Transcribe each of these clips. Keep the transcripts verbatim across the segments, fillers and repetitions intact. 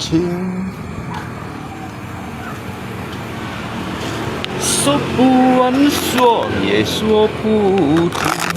情。说不完，说也说不尽。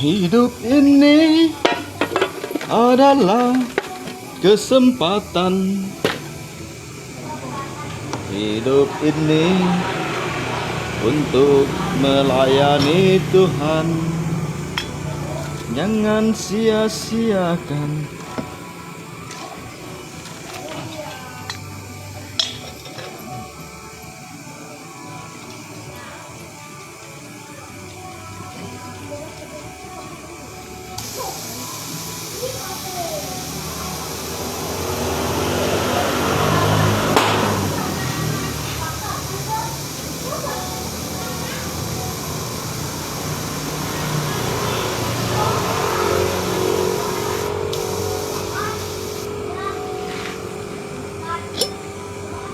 Hidup ini adalah kesempatan. Hidup ini untuk melayani Tuhan. Jangan sia-siakan.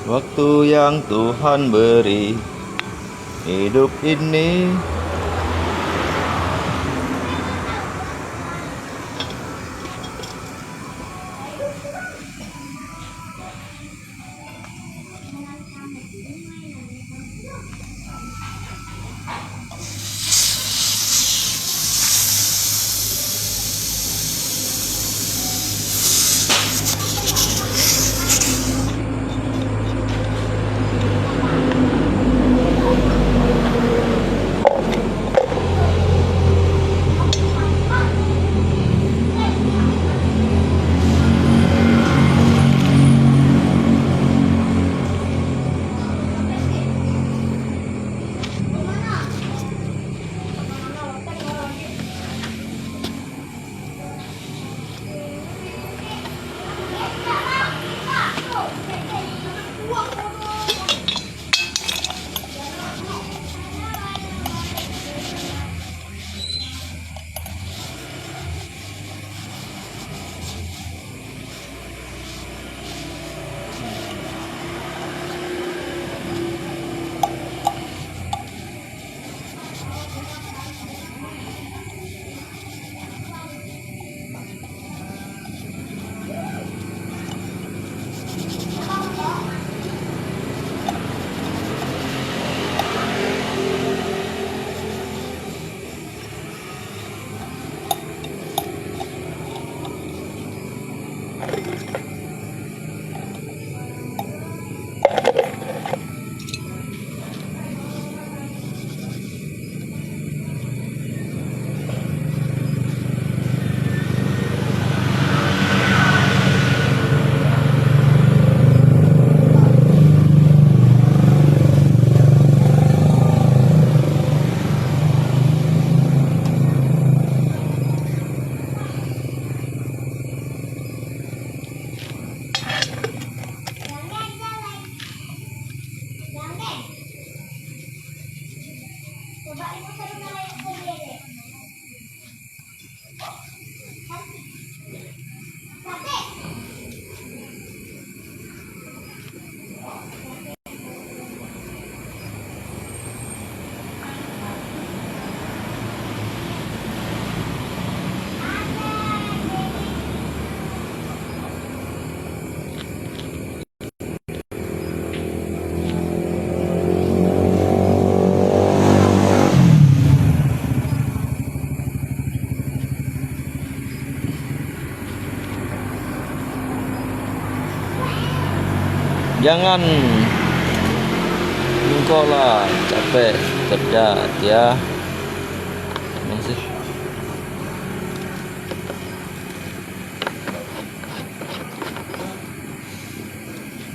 Waktu yang Tuhan beri, hidup ini. Jangan engkau lah capek kerja, ya. Masih.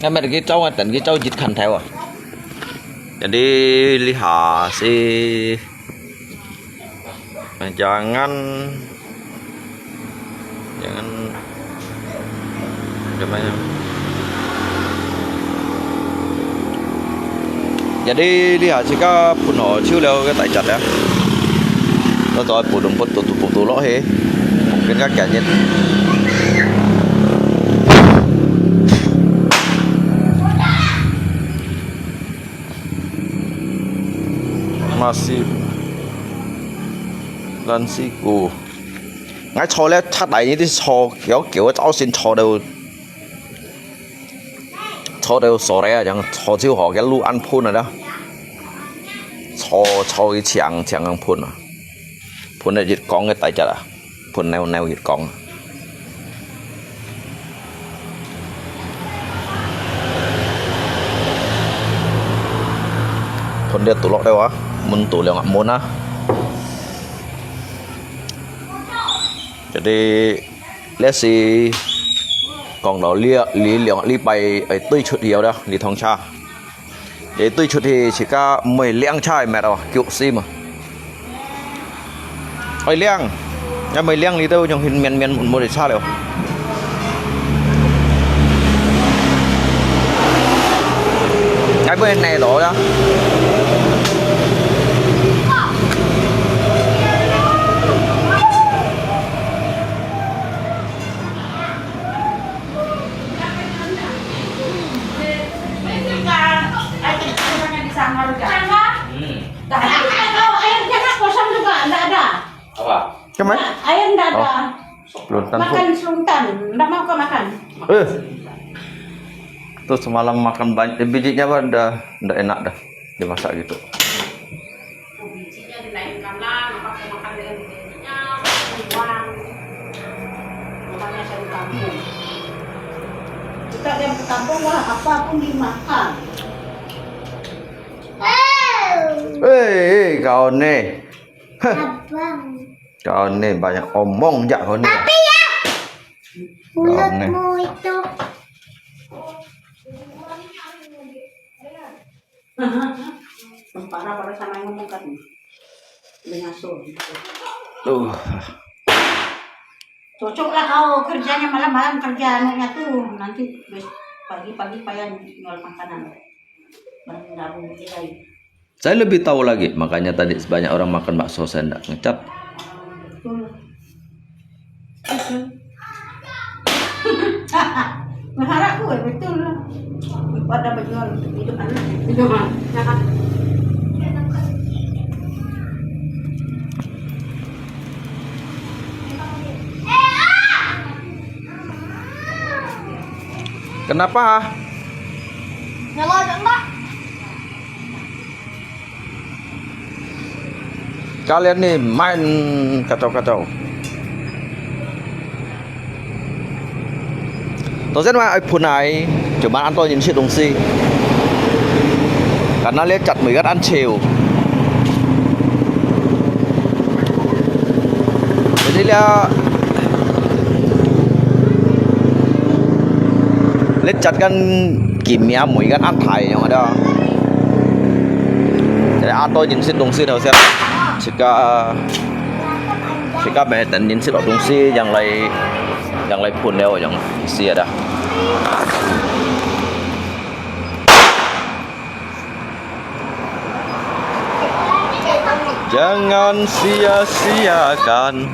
Ngambil lagi cau, dan lagi cau jit kan tau. Jadi lihat sih. Jangan, jangan, jangan. Jadi lihat sih ka pun ho ciu liau ke tai jat ya. Lo tau pun dong pun tu tu pun tu lo he. Mungkin ka kian yin. Masih lan siku. Ngai cho le chat lai ni di cho, kiau kiau zau sin cho deu, cho deu sore a, jang cho ciu ho ke lu an phun a da. Cho cho i chiang chiang ang phun a. 分你一講个大隻啊，分鳥鳥一講啊。分你堵落了啊，門堵了啊，門啊。Jadi，這是講到這，這兩禮拜，哎，對出去了，這趟車。 你對出去自家毋會領車个物哦，腳死嘛。愛領，也毋會領，你都用面面無得車了。該會內羅啦。 Airnya kosong juga, nggak ada. Apa? Kemana? Air nggak ada. Oh. Seluntan. Makan seluntan, nggak mau kau makan. Eh. Tuh semalam makan banyak, bijinya apa, nggak, nggak enak dah dimasak gitu. Bijinya dilainkan lah, apa kau makan dengan bijinya, buang. Makanya saya di kampung. Kita yang ke kampung lah, apapun dimakan. Hei, hei, kau ni. Heh. Abang. Kau ni banyak omong jak kau ni. Tapi ya, mulutmu itu. Parah, parah sama yang ngomong kan. Dengan so. Tuh. Cocoklah kau kerjanya malam-malam kerja anaknya tuh. Nanti bes-, pagi-pagi payah jual makanan. Barang gabung kita. Saya lebih tahu lagi, makanya tadi sebanyak orang makan bakso saya ndak ngecat. Betul. Betul. Berharap ku, eh, betul lah. Pada berjual untuk hidup anak. Hidup anak. Kenapa? Kalian ni main kacau-kacau. Tao sian ma ai phun ai, cuman an to nhìn sit dong si. Karena lihat cat mui kan an chiu. Jadi lihat Lết chặt kan kìm mía muối kan át thái nhong ada. Jadi ato nhìn sit dong si tao siap. Sika sika meh ten nhìn sit dong si yang lai yang lai phun leo yang si ada. Jangan sia-siakan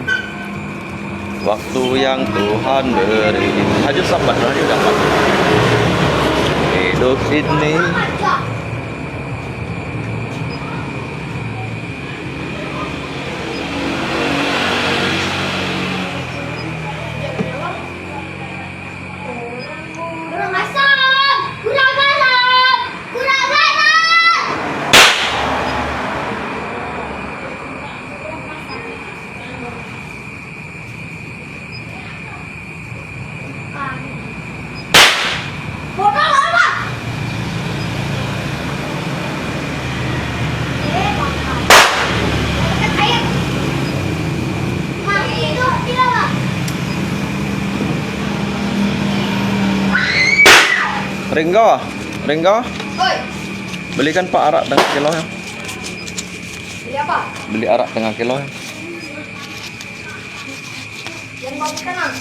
waktu yang Tuhan beri. Aja sabar, aja sabar. Hidup ini. Kurang asam! Kurang garam! Kurang garam! Bodoh apa? Ringgo, Ringgo, oi, belikan Pak arak tengah kilo ya. Beli apa? Beli arak tengah kilo ya. Yang mau ikan ah.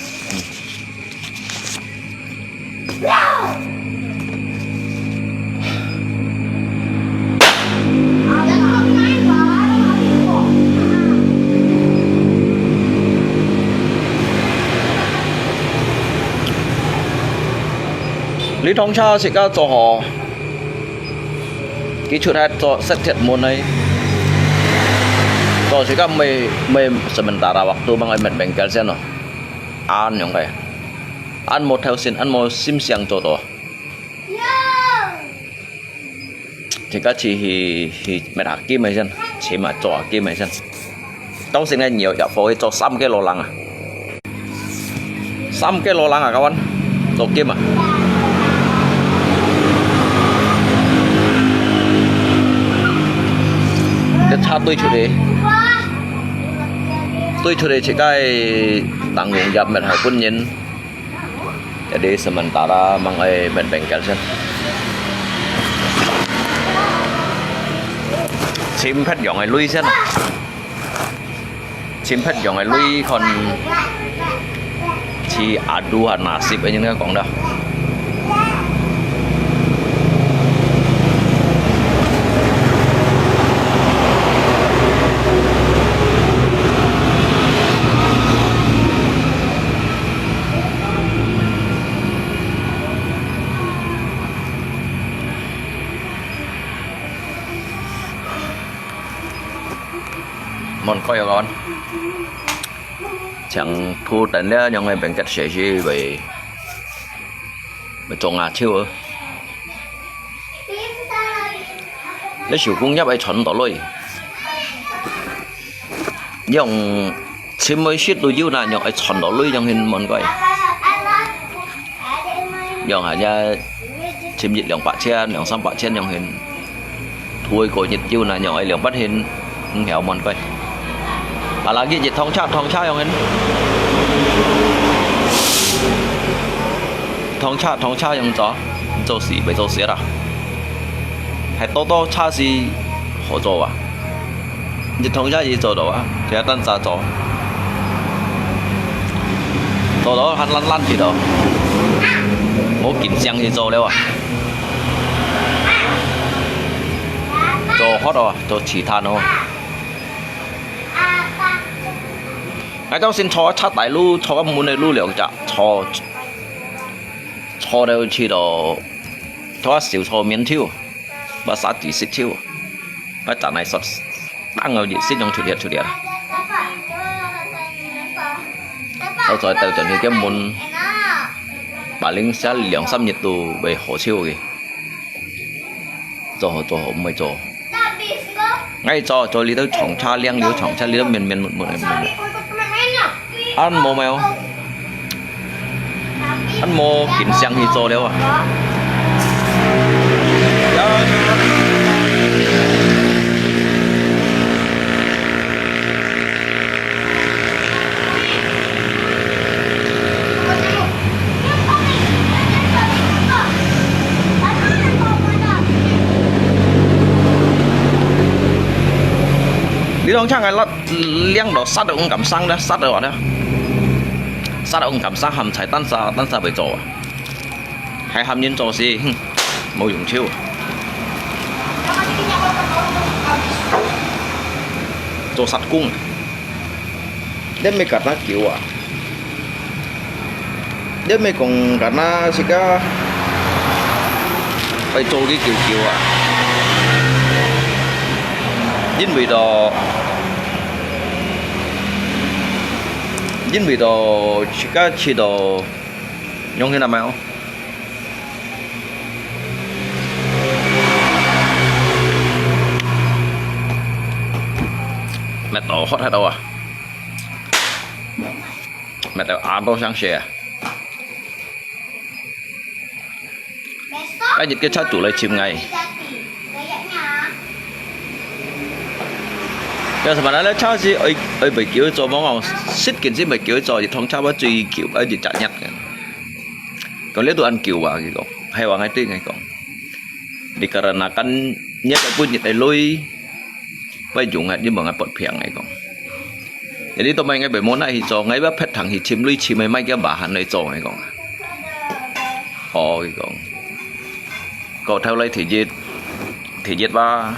Li thong cha sik ka zo ho. Ki chut hat zo set thiet mun ai. Zo sik ka mei mei sementara waktu mang ai met bengkel sian no. An yong kai. An mo thao sin, an mo sim siang zo to. Sik ka chi hi hi met ha kim ai sian. Chi ma zo ha kim ai sian. 到時个你要入貨去做三個羅零啊，三個羅零啊，kawan，做金啊。這車對出去，對出去自家个零用錢搣好分人。 Jadi sementara mang ai main bengkel先。尋別樣个鐳先啊。尋別樣个鐳看，去adu ha nasib，應該講啦。 Mon koi kon. Chàng thu tén liá yong ai bengket sesi bai, bai chong a chiu. Liá siu kung yap ai chon to lui. Yong chim ai sit lu yu na yong ai chon to lui yong hin mon koi. Yong ha ya chim yit 兩百千、兩三百千 yong hin. Thui ko yit yu na yong ai 兩百 hin, heng hiao mon koi. Ala yit yit thong cha, thong cha yong hin. Thong cha, thong cha yong cho, cho si, bai cho si ra. Hai to to cha si, ho cho wa. Yit thong cha yi cho do wa, chia tan sa cho. Cho do han lan lan ki do. Mo kin siang yi cho liao wa. Cho hot wa, cho chi tan o. Ngai tao sin cho cha tai lu, cho ka mun lu liao cha, cho, cho liao chi do, cho siu cho mian chiu. Ba sa ti sit chiu. Ba cha nai sot. Tang au yi sit yong chu liat chu liat. Sau zoi tao chon hi ke mun. Ba ling sa 兩三日 tu bai ho chiu ke. Cho ho cho ho, bai cho. Ngai cho, cho li tao chong cha liang liu chong cha li tao mian mian mut mut mian mian. An mo mai o. An mo kin siang hi cho liao a. Li tong chang ai lat liang lo sat ung kam sang da, sat wa da. Sat ung kam sang ham chai tan sa, tan sa bai cho a. Hai ham yin cho si, hm, mo yung chiu. Cho sat kung. Liá mei kat na kiu a. Liá mei kong kat na sika bai cho ki kiu kiu a. Yin bai do, yin bai do sika chi do yong hin na mai o. Mệt to hot hot to a. Mệt to ăn to sang xe. Cái nhiệt cái sát chủ lại chìm ngay. Cái sao mà nó lẽ sao gì ơi ơi bảy kiểu cho mong ông xích kiến xích bảy kiểu cho thì thông sao mà truy kiểu ấy thì chả nhặt. Còn lẽ tụi ăn kiểu à cái con hay là ngay tui ngay con. Dikarenakan ngiat ai pun ngiat ai lui, bai yùng ngat yim bang ngat pot phiang ai kong. Jadi to mai ngai bai mo nai hi cho, ngai ba phet thang hi chim lui chim mai mai kia ba han nai cho ai kong. Ho ai kong. Ko thau lai thi jit, thi jit ba.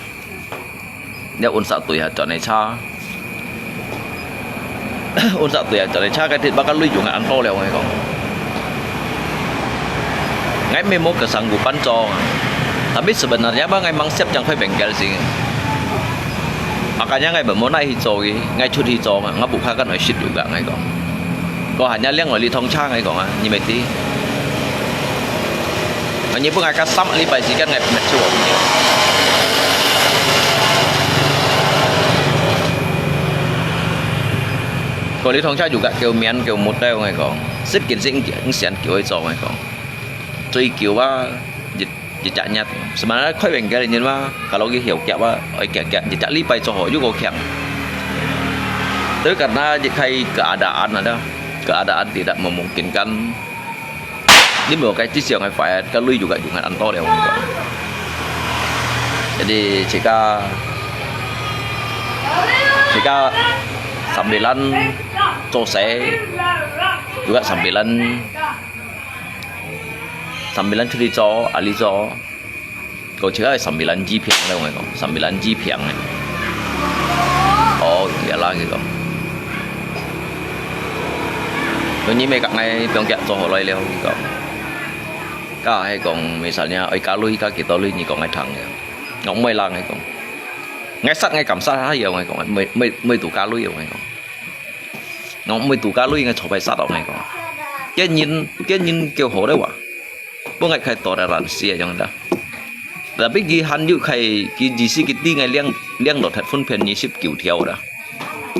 Ngiat un sa tui ha chọn ai cha. Un sa tui ha chọn ai cha cái thịt ba cái lui yùng ngat ăn to leo ai kong. Ngai mê mô kơ sang gu pan cho. Tapi sebenarnya ba ngai mang siap chang khoi bengkel sing. Makanya ngai ba mô nai hi cho gi, ngai chut hi cho, ngai bu kha kan oi shit juga ngai kong. Ko hanya liang oi li thong cha ngai kong a, ni mê ti. Ngai ni bu ngai ka sam li pai si kan ngai met chua. Kau li thong cha juga kêu mian kêu mut dai ngai kong. Sip kin sing kin sian kêu ai zong ngai kong. Chui kêu ba, jit jit jak nyat. Sebenarnya koi beng kali nyin ba, kalau ki hiu kiak ba, oi kiak kiak, jit jak li pai cho ho, yu ko kiak. Tapi karena jit khai keadaan ada, keadaan tidak memungkinkan. Ni mo kai chi siang ai fai, ka lui juga juga an to liao. Jadi, jika, jika sambilan cho sai, juga sambilan, sambilan chui cho, ali cho. Kau cakap sambilan ji piang lah orang kau, sambilan ji piang eh. Oh, ya lah gitu. Kau ni mai kak ngai piang kiak cho ho lai liao gitu. Ka hai kong misalnya, oi ka lui ka kita lui ni kong ngai thang ya. Ngau mai lang ngai kong. Ngai sat ngai kam sat ha ya ngai kong. Mai mai mai tu ka lui ya ngai kong. Ngau mai tu ka lui ngai cho pai sat ngai kong. Kia nyin kia nyin kêu ho deh wa. Bông ngai khai toleransi ayong da. Tapi ki han yu khai ki jisi ki ti ngai liang liang dot hat phun phian ni sip kiu thiau da.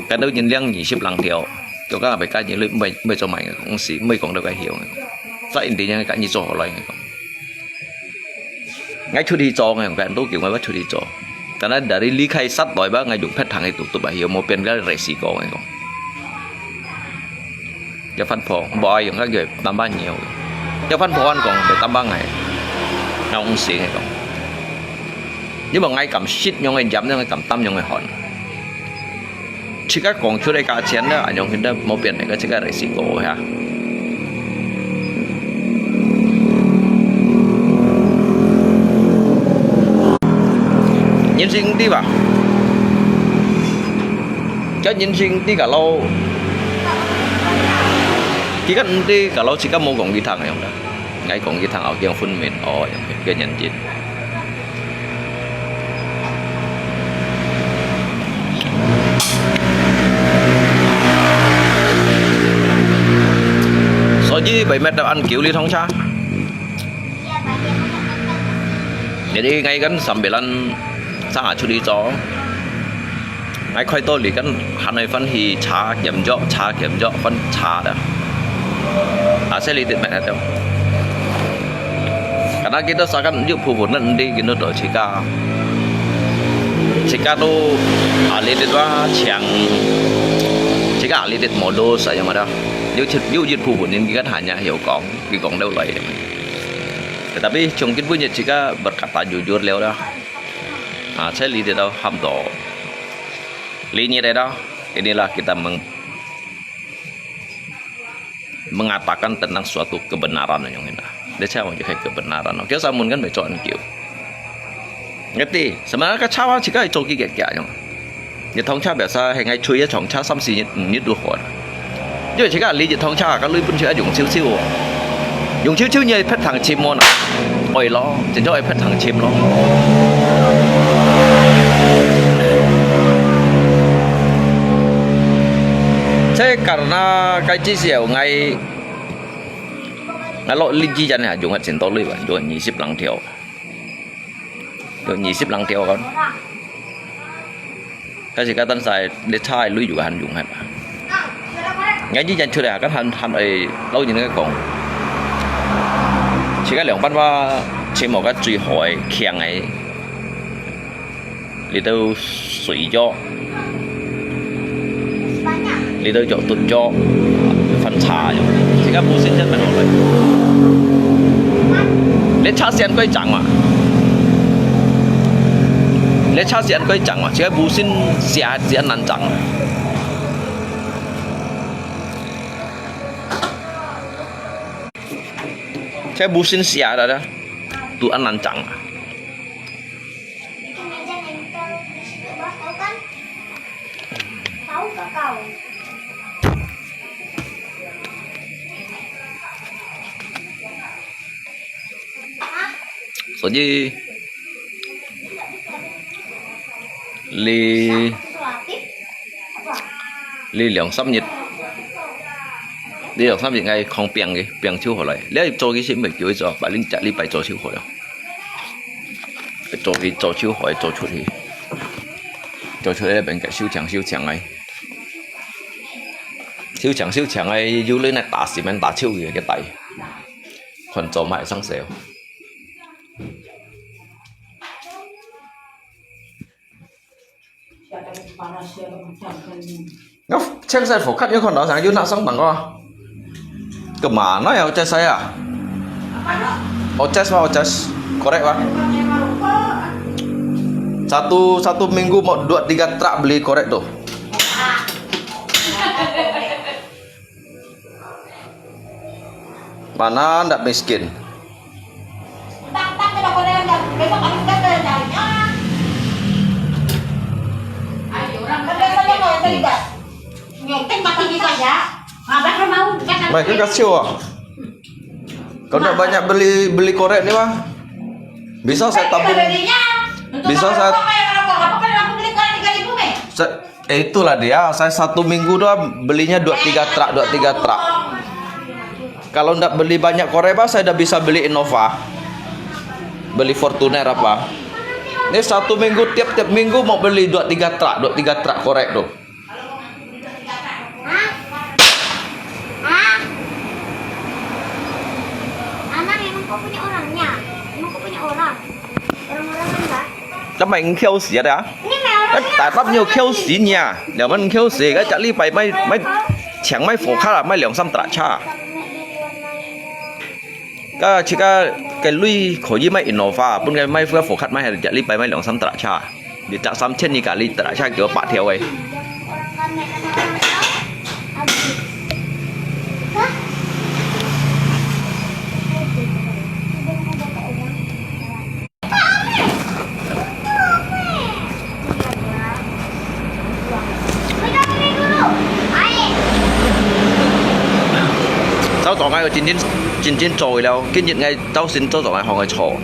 Kan dau nyin liang ni sip lang thiau. Kau ka bai ka nyi lui mai mai cho mai ngai kong si mai kong dau kai hiu ngai kong. Sa in ti ngai ka nyi cho ho lai ngai kong. Ngai chut hi cho ngai kong kan tu kiu ngai ba chut hi cho. Karena dari li khai sat doi ba ngai yung phet thang hi tu tu ba hiu mo pian ka resi ko ngai kong. Yau phan pho, boi yong kak yoi tam ba ngiau. Yau phan pho an kong, bai tam ba ngai. Ngau ung sing ngai kong. Ni bang ngai kam shit nyong ngai jam nyong ngai kam tam nyong ngai hon. Chika kong chut ai ka chien da, anyong hin da, mo pian ngai ka chika rai si ko ha. Nyin sing ti ba? Ka nyin sing ti ka lo. Ki kan ti ka lo si ka mo kong ki thang ayong da. Ngai kong ki thang ao kiang phun min o ayong ke nyan jin. So ji bai met an kiu li thong cha. Jadi ngai kan sambilan sang a chuli cho. Ngai khoi to li kan han ai phan hi cha kiam jo, cha kiam jo phan cha da. A se li tit met ha teo. Karena kita sakan yu phu phu nan di kinu to chika. Chika tu a li tit wa chiang. Chika a li tit mo do sa yang ada. Yu chit yu yit phu phu nin ki kan hanya hiu kong, ki kong deu lai. Tetapi chungkin punya chika berkata jujur leo dah. Ah, saya lihat dah ham do. Lihat dah. Inilah kita meng mengatakan tentang suatu kebenaran yang ini. Dia saya mau jadi kebenaran. Oke, saya mungkin baca kiu. Ngerti? Sebenarnya ka chawa chika choki kek kek yang. Ni thong cha biasa hai ngai chui ya thong cha sam si ni tu hot. Yo chika li ji thong cha ka lui pun chika yung chiu chiu. Yung chiu chiu ni pet thang chim mo na. Oi lo, jin jo pet thang chim lo. Saya karena kai chi siau ngai ngai lo li ji jan ya yung hat chin to lui ba, yung ni sip lang thiau. Yo ni sip lang thiau kan. Kasi katan sai de chai lui yu han yung han. Ngai ji jan chule kan han han ai lo yin ngai kong. Chika liang pan wa chim mo ka chui hoi kiang ai. Li tau sui jo. Li tau jo tut jo. Phan cha jo. Chika bu sin jan man hoi. Le cha sian koi chang ma. Le cha sian koi chang ma. Chika bu sin sia sian nan chang. Chika bu sin sia da da. Tu an nan chang. Soji li li liang sam yit, li liang sam yit ngai khong piang ke piang chiu hoi lai. Li cho ki sim kiu cho, bai ling cha li bai cho chiu hoi. Cho ki cho chiu hoi cho chut hi. Cho chut le ben ka siu chiang siu chiang ai. 燒牆燒牆个，有人來打死人打手个，个帶，看做麼个生死哦。 Ngah check saya fokat yung kono sang yun nak sang bangko. Kemana ya ucap saya? Oces mah oces, korek mah. Satu satu minggu mau dua tiga truk beli korek tuh. Mana ndak miskin? Mereka kacau ah. Kau ndak banyak beli beli korek ni mah. Bisa saya tabung. Bisa saya. Sa- Eh, itulah dia, saya satu minggu tu belinya dua tiga truk, dua tiga truk. Kalau ndak beli banyak korek, apa, saya dah bisa beli Innova, beli Fortuner apa. Ini satu minggu, tiap-tiap minggu mau beli dua tiga truk, dua tiga truk korek tuh. Hah? Hah? Anang, emang kau punya orangnya? Emang kau punya orang? Orang-orang kan, Pak? Tao mày khiêu xì à? Tao tao nhiều khiêu xì nha. Nếu mà khiêu xì, cái chả lý bài mày mày chẳng mày phổ khác là mày 兩三 trà cha. Cái chỉ cái cái lui khỏi gì mày Innova, bún cái mày phổ khác mày hay chả lý bài mày 兩三 trà cha. Đi chặt 三千 đi cả lý trà cha kiểu bạc theo ấy. Cháu chọn cái chính chính chính chính rồi đâu, cái những ngày cháu xin cháu chọn cái họ ngày chọn.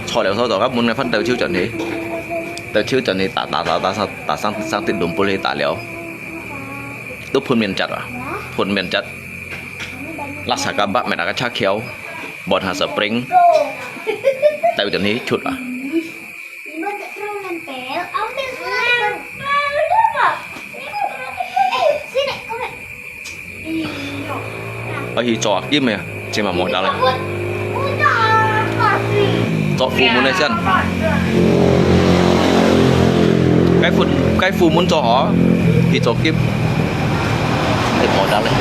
Chọn 了 cháu chọn cái muốn cái phân đầu chiếu chuẩn đi. Đầu chiếu chuẩn đi, ta ta ta ta sang ta sang sang tít đúng bùn đi ta 了. Tụp phun miền chặt à? Phun miền chặt. Lát xa cá bát mẹ đã cá chá khéo. Bọt hà spring. Tao chân hí chụt à? Ở hì trò kim này, chỉ mà mỏ đá này. Trò phủ môn này xem. Cái phủ, cái phủ môn trò hả? Hì trò kim. Để mỏ đá này.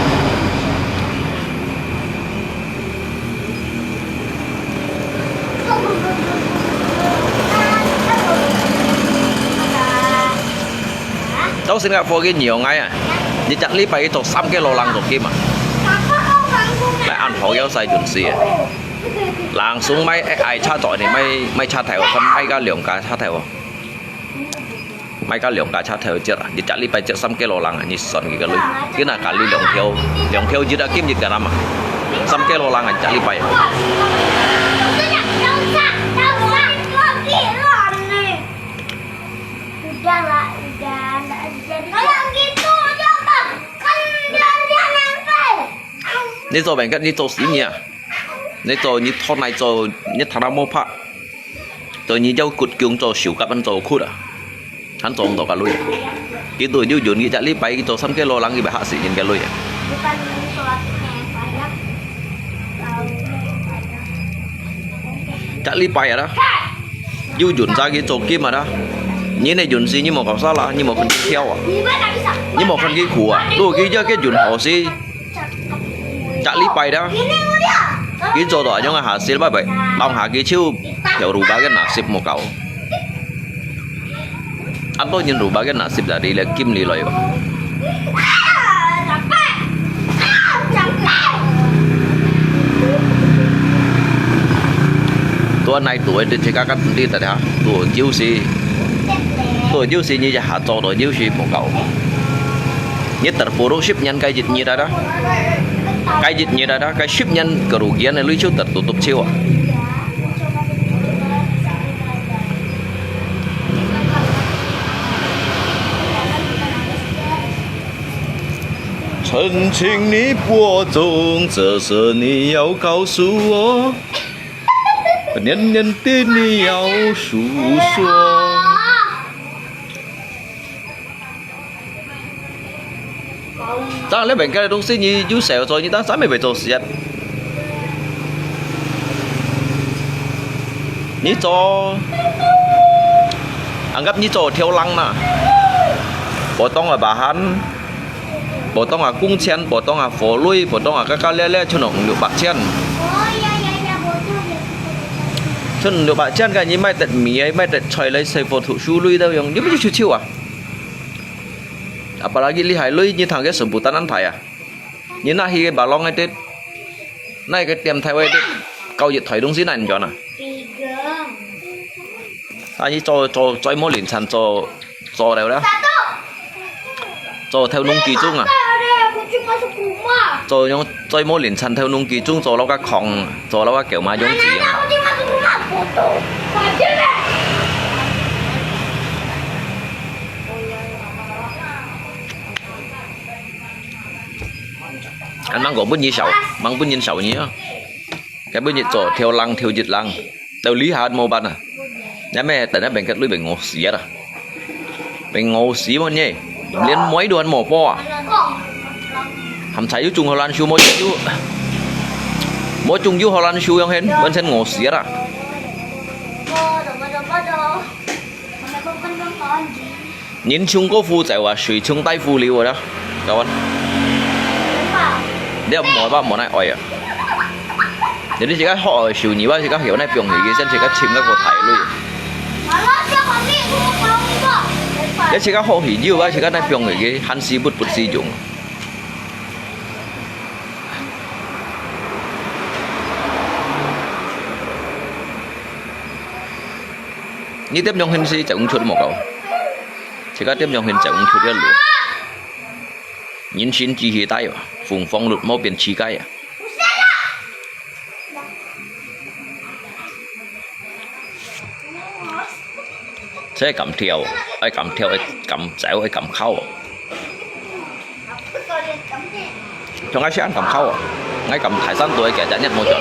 Cháu Singapore cái nhiều ngày à. Như chắc lý bài cái trò 三 cái lô lăng trò kim à. Lại ăn phổ giáo sai chuẩn si à. Lăng xuống máy ai cha trò này máy máy cha thèo, không máy cá lượng cá cha thèo. Mai ka 兩架車頭接啊，一隻禮拜接三幾羅零啊，你算佢个鐳。佢那咖哩兩條，兩條一啊，兼一个人嘛，三幾羅零啊，一隻禮拜。Udah lah, udah, nggak jadi. Kalau gitu, coba kan dia dia nempel. 你做咩个？你做死你啊？你做你拖泥做，你拖那毛拍。 Tụi nhi cháu cụt kiung cho siu cắp ăn cho khut à. Ăn cho tỏ cả lui. Kí tụi nhi dùn kí chả lý bài kí cho sắm cái lo lắng kí bài hạ sĩ nhìn cái lui à. Chả lý bài à đó. Yu dùn ra kí cho kim à đó. Nhi này dùn gì nhi mò cặp sao là nhi mò khăn kí theo à. Nhi mò khăn kí khủ à. Tụi kí cho cái dùn hổ gì. Chả lý bài đó. Kí cho tỏ trong hà sĩ bài bài. Tao hà kí chiu. Theo rù ba cái nà sip mò cậu. Ăn tôi nhìn rù ba cái nà sip là đi là kim lì lòi. Tua này tụi đi chơi các đi tại đó. Tụi chiu si. Tụi chiu si như hà cho tụi chiu si mò cậu. Nhất tật phù rô ship nhắn cái dịch như đó đó. Cái dịch như đó đó, cái ship nhắn cái rù kia này lui chiu tật tụt tụt chiu à. Chân chính你播種，這是你要告訴我，年年的你要訴說。Tang le bengkel dong si ni yu sel cho ni tang sa me be cho siat. Ni cho, anggap ni cho thiau lang na. Potong a bahan, potong a kung chen, potong a fo lui, potong a kaka le le, chun ong liu bak chen. Chun liu bak chen ka ni mai tet mi ai, mai tet choi lai sai fo thu su lui dau yong, ni bu chu chiu a. Apalagi li hai lui ni thang ke sumbu tanan thai a. Ni na hi ke balong ai tet. Nai ke tiam thai wai tet. Kau yit thoi dong si nan jon a. A ni cho cho choi mo lin chan cho cho leo la. Cho theo nung ki chung a. Cho yong choi mo lin chan theo nung ki chung cho lau ka khong, cho lau ka keu ma yong chi yong. Kan mang ko bun ni sao, mang bun ni sao ni a. Kan bun ni cho theo lang theo yit lang. Tao li ha mo ban a. Nè me, ta nè bengkel lui beng ngo siat a. Beng ngo si mo ni. Lien moi duan mo po a. Ham chai yu chung ho lan su mo yu. Mo chung yu ho lan su yong hen, wan chen ngo siat a. 人穷过富走啊，水穷带富流啊，kawan。你又無辦法無奈愛啊。你自家學手藝，自家曉奈放去，先自家尋个個大鐳。你自家學去，有啊，自家奈放去，還是不不使用。 你點樣形式就出無夠，自家點樣形就出一路。人生只係大啊，鳳凰綠毛變世界啊。這敢跳，愛敢跳，愛敢走，愛敢考。 像𠊎係恁敢考啊，𠊎敢大山度个，日日無轉。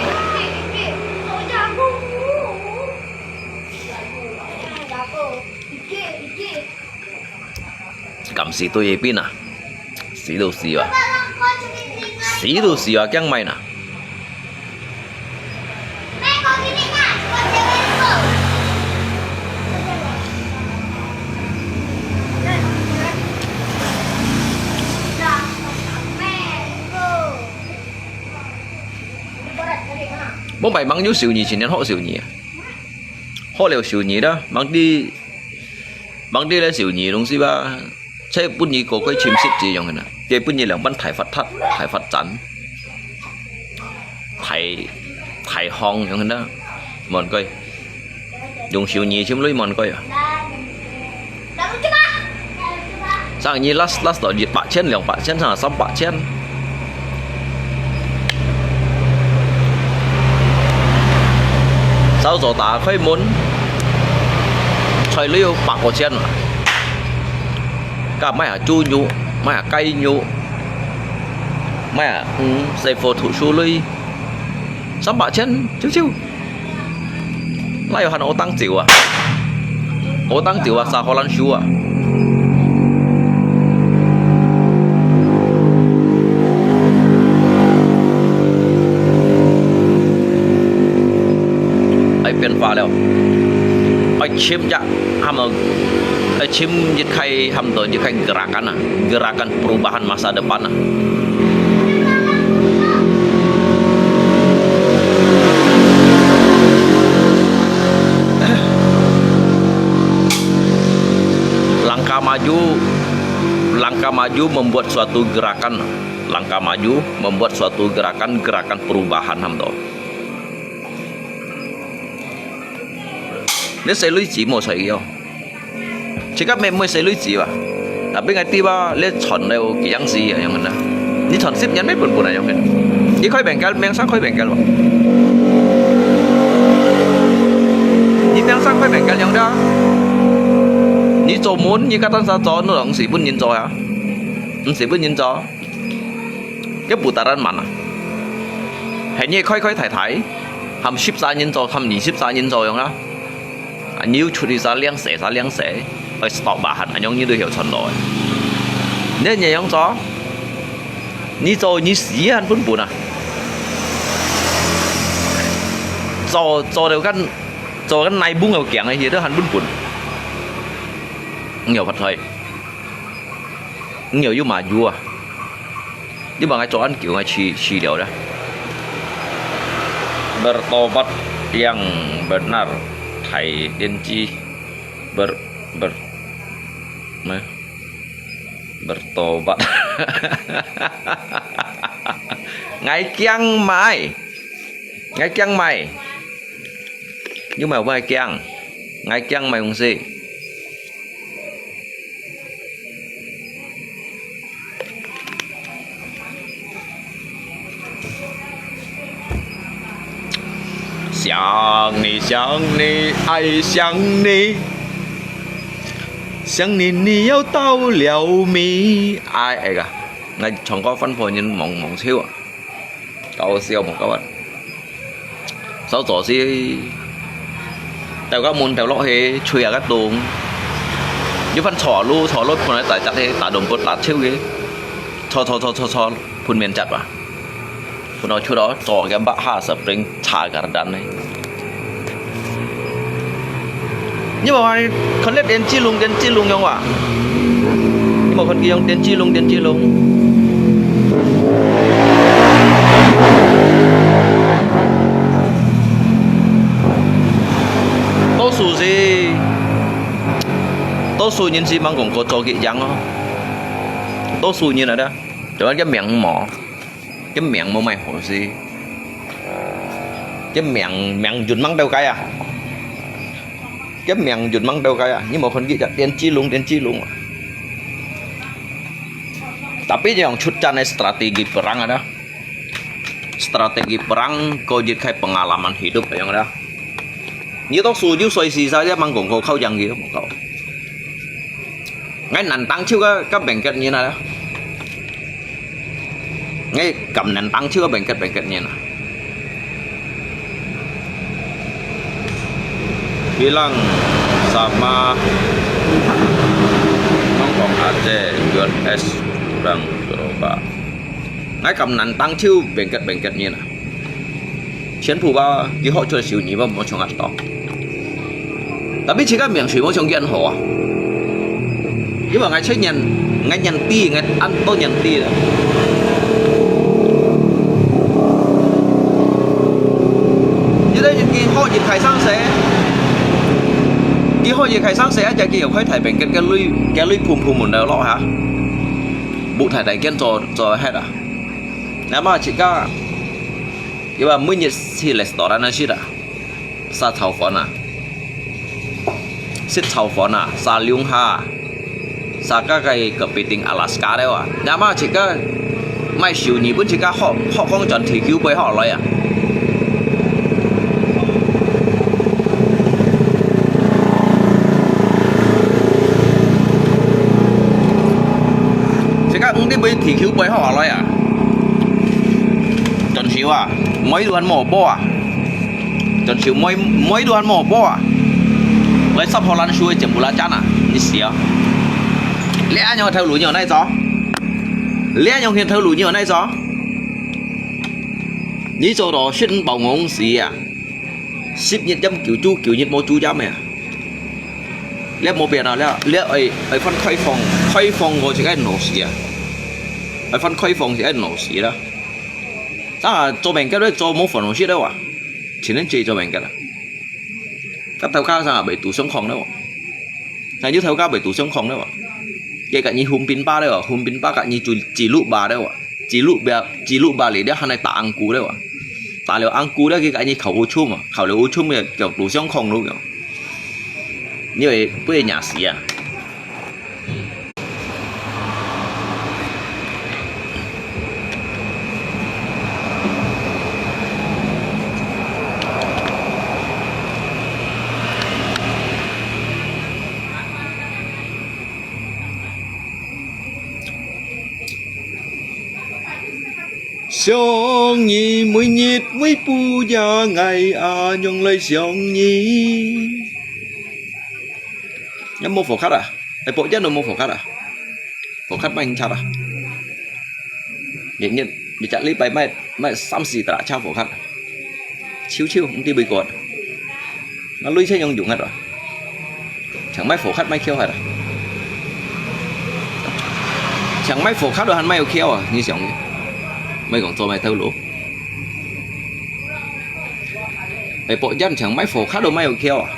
敢死對一邊啊，死都死啊，死都死啊，驚咩呢？ 無買，吂有手藝，今年學手藝啊。學了手藝啦，吂知，吂知了手藝東西吧。這分你過過尋食這樣个啦，這分你兩班大發達，大發展，大，大行樣个啦，無人該。 用手藝尋鐳無人該啊。生意last last到一百千、兩百千，甚至三百千。稍早打開門，菜鐳有百個錢啊！加買下豬肉，買下雞肉，買下，嗯，細貨土豆類，三百千，少少。 哪有閒學當晝啊？學當晝啊，啥好難修啊？愛變化了，愛尋隻，喊到，愛尋一個，喊到一個gerakan啊，gerakan perubahan masa depan啊。 Langkah maju, langkah maju membuat suatu gerakan. Langkah maju membuat suatu gerakan, gerakan perubahan ham to. Ni saya lui cimo saya yo. 自家乜毋會使鐳子哇？Tapi𠊎知哇，你賺了幾樣事啊，樣个啦。你賺十年乜本本啊，樣个。你開bengkel，名聲開bengkel哇？你名聲開bengkel樣个啊？你做門，你个單儕做，你毋係分人做啊？毋係分人做？該putaran mana？係你開開大大，含十儕人做，含二十儕人做樣啊？ 啊，你又出去啥靚勢啥靚勢，愛stop吧，恁樣你都曉賺到个。你你樣做，你做你死還本本啊？做，做到跟，做跟內部有強个，佢都還本本。你有發財，你有有嘛有啊？你把我做恁久，我去，去了啦。Bertobat yang benar, Thai Tiên Tri. Ber, ber, meh. Bertobat. Ngai kiang mai. Ngai kiang mai. Nhưng mà ngai kiang. Ngai kiang mai hông si. Ai, ai, à. Ngai 唱歌分別人望，望笑啊。搞笑無搞啊。手做事，掉个門掉落去，吹下个洞。一番坐路，坐路，本來在家去打龍骨打手个。坐，坐，坐，坐，坐，分面接啊。 Pun o chudo, cho kiam ba ha spring cha gardan ne. Ni mo kan lihat Tiên Tri Lùng, Tiên Tri Lùng yong wa. Ni mo kan kiyong Tiên Tri Lùng, Tiên Tri Lùng. Tô su si, tô su nyin si mang kong ko cho ki yang o. Tô su nyin ada. Cho kiam miang mo. Cái miệng mô mai hổ si. Cái miệng, miệng yun mang đầu cái à. Cái miệng yun mang đầu cái à. Nhưng mà phần kia Tiên Tri Lùng, Tiên Tri Lùng. Tapi yang chut chan ai strategi perang ada. Strategi perang kau jit khai pengalaman hidup yang ada. Ni tok su ju soi si saja mang kong kau kau yang gitu kau. Ngai nan tang chiu ka, ka bengket nyin na. Ngai kam nan tang chiu ka bengket bengket nyin na. Bilang sama Hong Kong aja, U S kurang berubah. Ngai kam nan tang chiu bengket bengket nyin na. Chén phù ba, kì họ cho xíu nhí ba, mô chông át tóc. Tapi chỉ có miệng suy mô chông kiên hổ à. Ý bảo ngài chết nhàn, ngài nhàn ti, ngài ăn tô nhàn ti đó. Như đây kì họ chỉ khai sáng sẽ. Kì họ chỉ khai sáng sẽ, chả kì hiểu khai thải bệnh cái, cái lui, cái lui phùm phùm mùn đầu lọ hả? Bụ thải đại kiên cho, cho hết à? Nè mà chỉ có Kiwa mui nyi si restaurant na sit a. Sa chao fon a. Sit chao fon a, sa liung ha. Sa ka kai ke piting Alaska de wa. Nya ma chika mai siu ni pun chika hok, hok kong chon thi kiu boi hok loi a. Chika ng di boi thi kiu boi hok loi a. Chon siu a. Mỗi đứa ăn mỏ bò à? Chọn chịu mỗi, mỗi đứa ăn mỏ bò à? Lấy sắp Holland suối chém bù lá chán à? Đi xìa. Lẽ anh thâu lũ nhiều này cho? Lẽ anh hiện thâu lũ nhiều này cho? Ní cho đó xin bảo ngông xì à? Sip nhiệt chấm kiểu chú, kiểu nhiệt mô chú chấm à? Lẽ mô bia nào lẽ, lẽ ơi, ơi phân khói phòng, khói phòng ngồi chỉ cái nổ xì à? Ơi phân khói phòng chỉ cái nổ xì đó. Sa a, cho bèn kép đấy, cho mô phản hồi shit đấy à? Chỉ nên chỉ cho bèn kép à? Các tàu cá sa a, bảy tù sống không đấy à? Sa như tàu cá bảy tù sống không đấy à? Cái cả như hùm pin ba đấy à? Hùm pin ba cả như chỉ, chỉ lũ ba đấy à? Chỉ lũ ba, chỉ lũ ba lì đấy, hana ta ăn cú đấy à? Ta liều ăn cú đấy, cái cả như khẩu u chum à? Khẩu liều u chum cái kiểu tù sống không luôn kiểu. Như vậy, bữa nhà xí à? 想你每日每步也愛啊，用來想你。有無火卡啊？哎，博一都無火卡啊？火卡賣人賊啊？一日，一隻禮拜賣，賣三四隻車火殼，臭臭，毋知為何。啊，鐳車用用啊，淨賣火殼賣竅啊，淨賣火殼都還賣有竅啊，你想，莫講做賣頭路。哎，博眼淨賣火殼都賣有竅啊！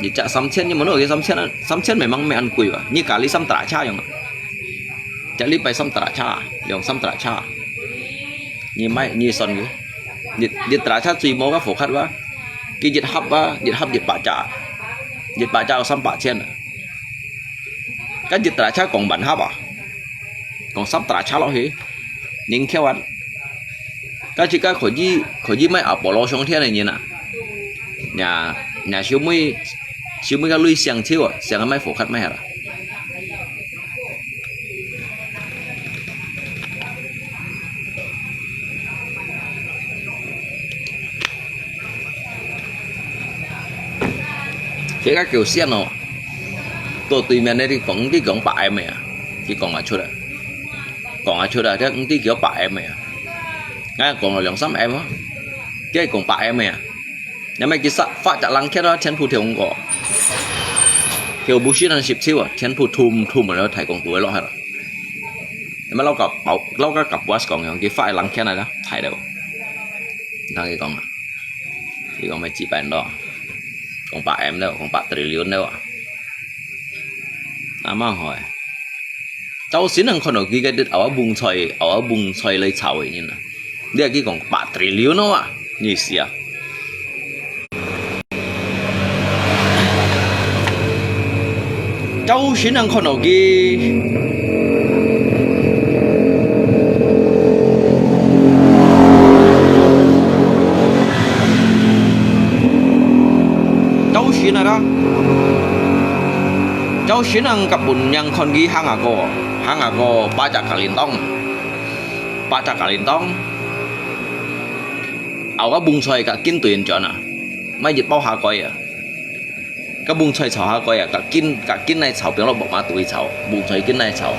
一隻三千，你問我个三千啊？三千memang毋係恁貴啊，你加你三隻車樣啊？ 隻禮拜三隻車，兩三隻車。你買，你算佢，一，一隻車最無个火殼哇，佢一盒啊，一盒一百隻，一百隻有三百千啊。該一隻車講萬盒啊，講三隻車落去，零竅啊。該自家可以，可以買阿波羅上天个人啊，若，若小妹，小妹个鐳上手啊，上个買火殼買下啦。 這个狗線哦，到對面个地方，你講百M个啊，佢講啊出來，講啊出來，這你叫百M个啊，𠊎講了兩三M啊，佢講百M个啊，因為佢發，發隻冷氣啊，全部跳過，跳不是那十七啊，全部thum thum啊，然後太空都會落下來。 那麼老个包，老个甲boss講樣，佢發个零件來啦，大了。你聽佢講啊，佢講咩幾百咯，講百M了，講百triliun了啊。那麼好誒，朝晨人看到佢个啲牛啊蕹菜，牛啊蕹菜來炒个人啊，你還去講百triliun咯啊，你死啊！ 朝晨人看到佢，朝晨啊啦，朝晨人甲本人看佢行啊過，行啊過，八隻格鈴鐺，八隻格鈴鐺，牛个蕹菜甲緊對人轉啊，買一包下蓋啊！ 个蕹菜炒下蓋啊，甲緊，甲緊來炒，變落木馬肚去炒，蕹菜緊來炒。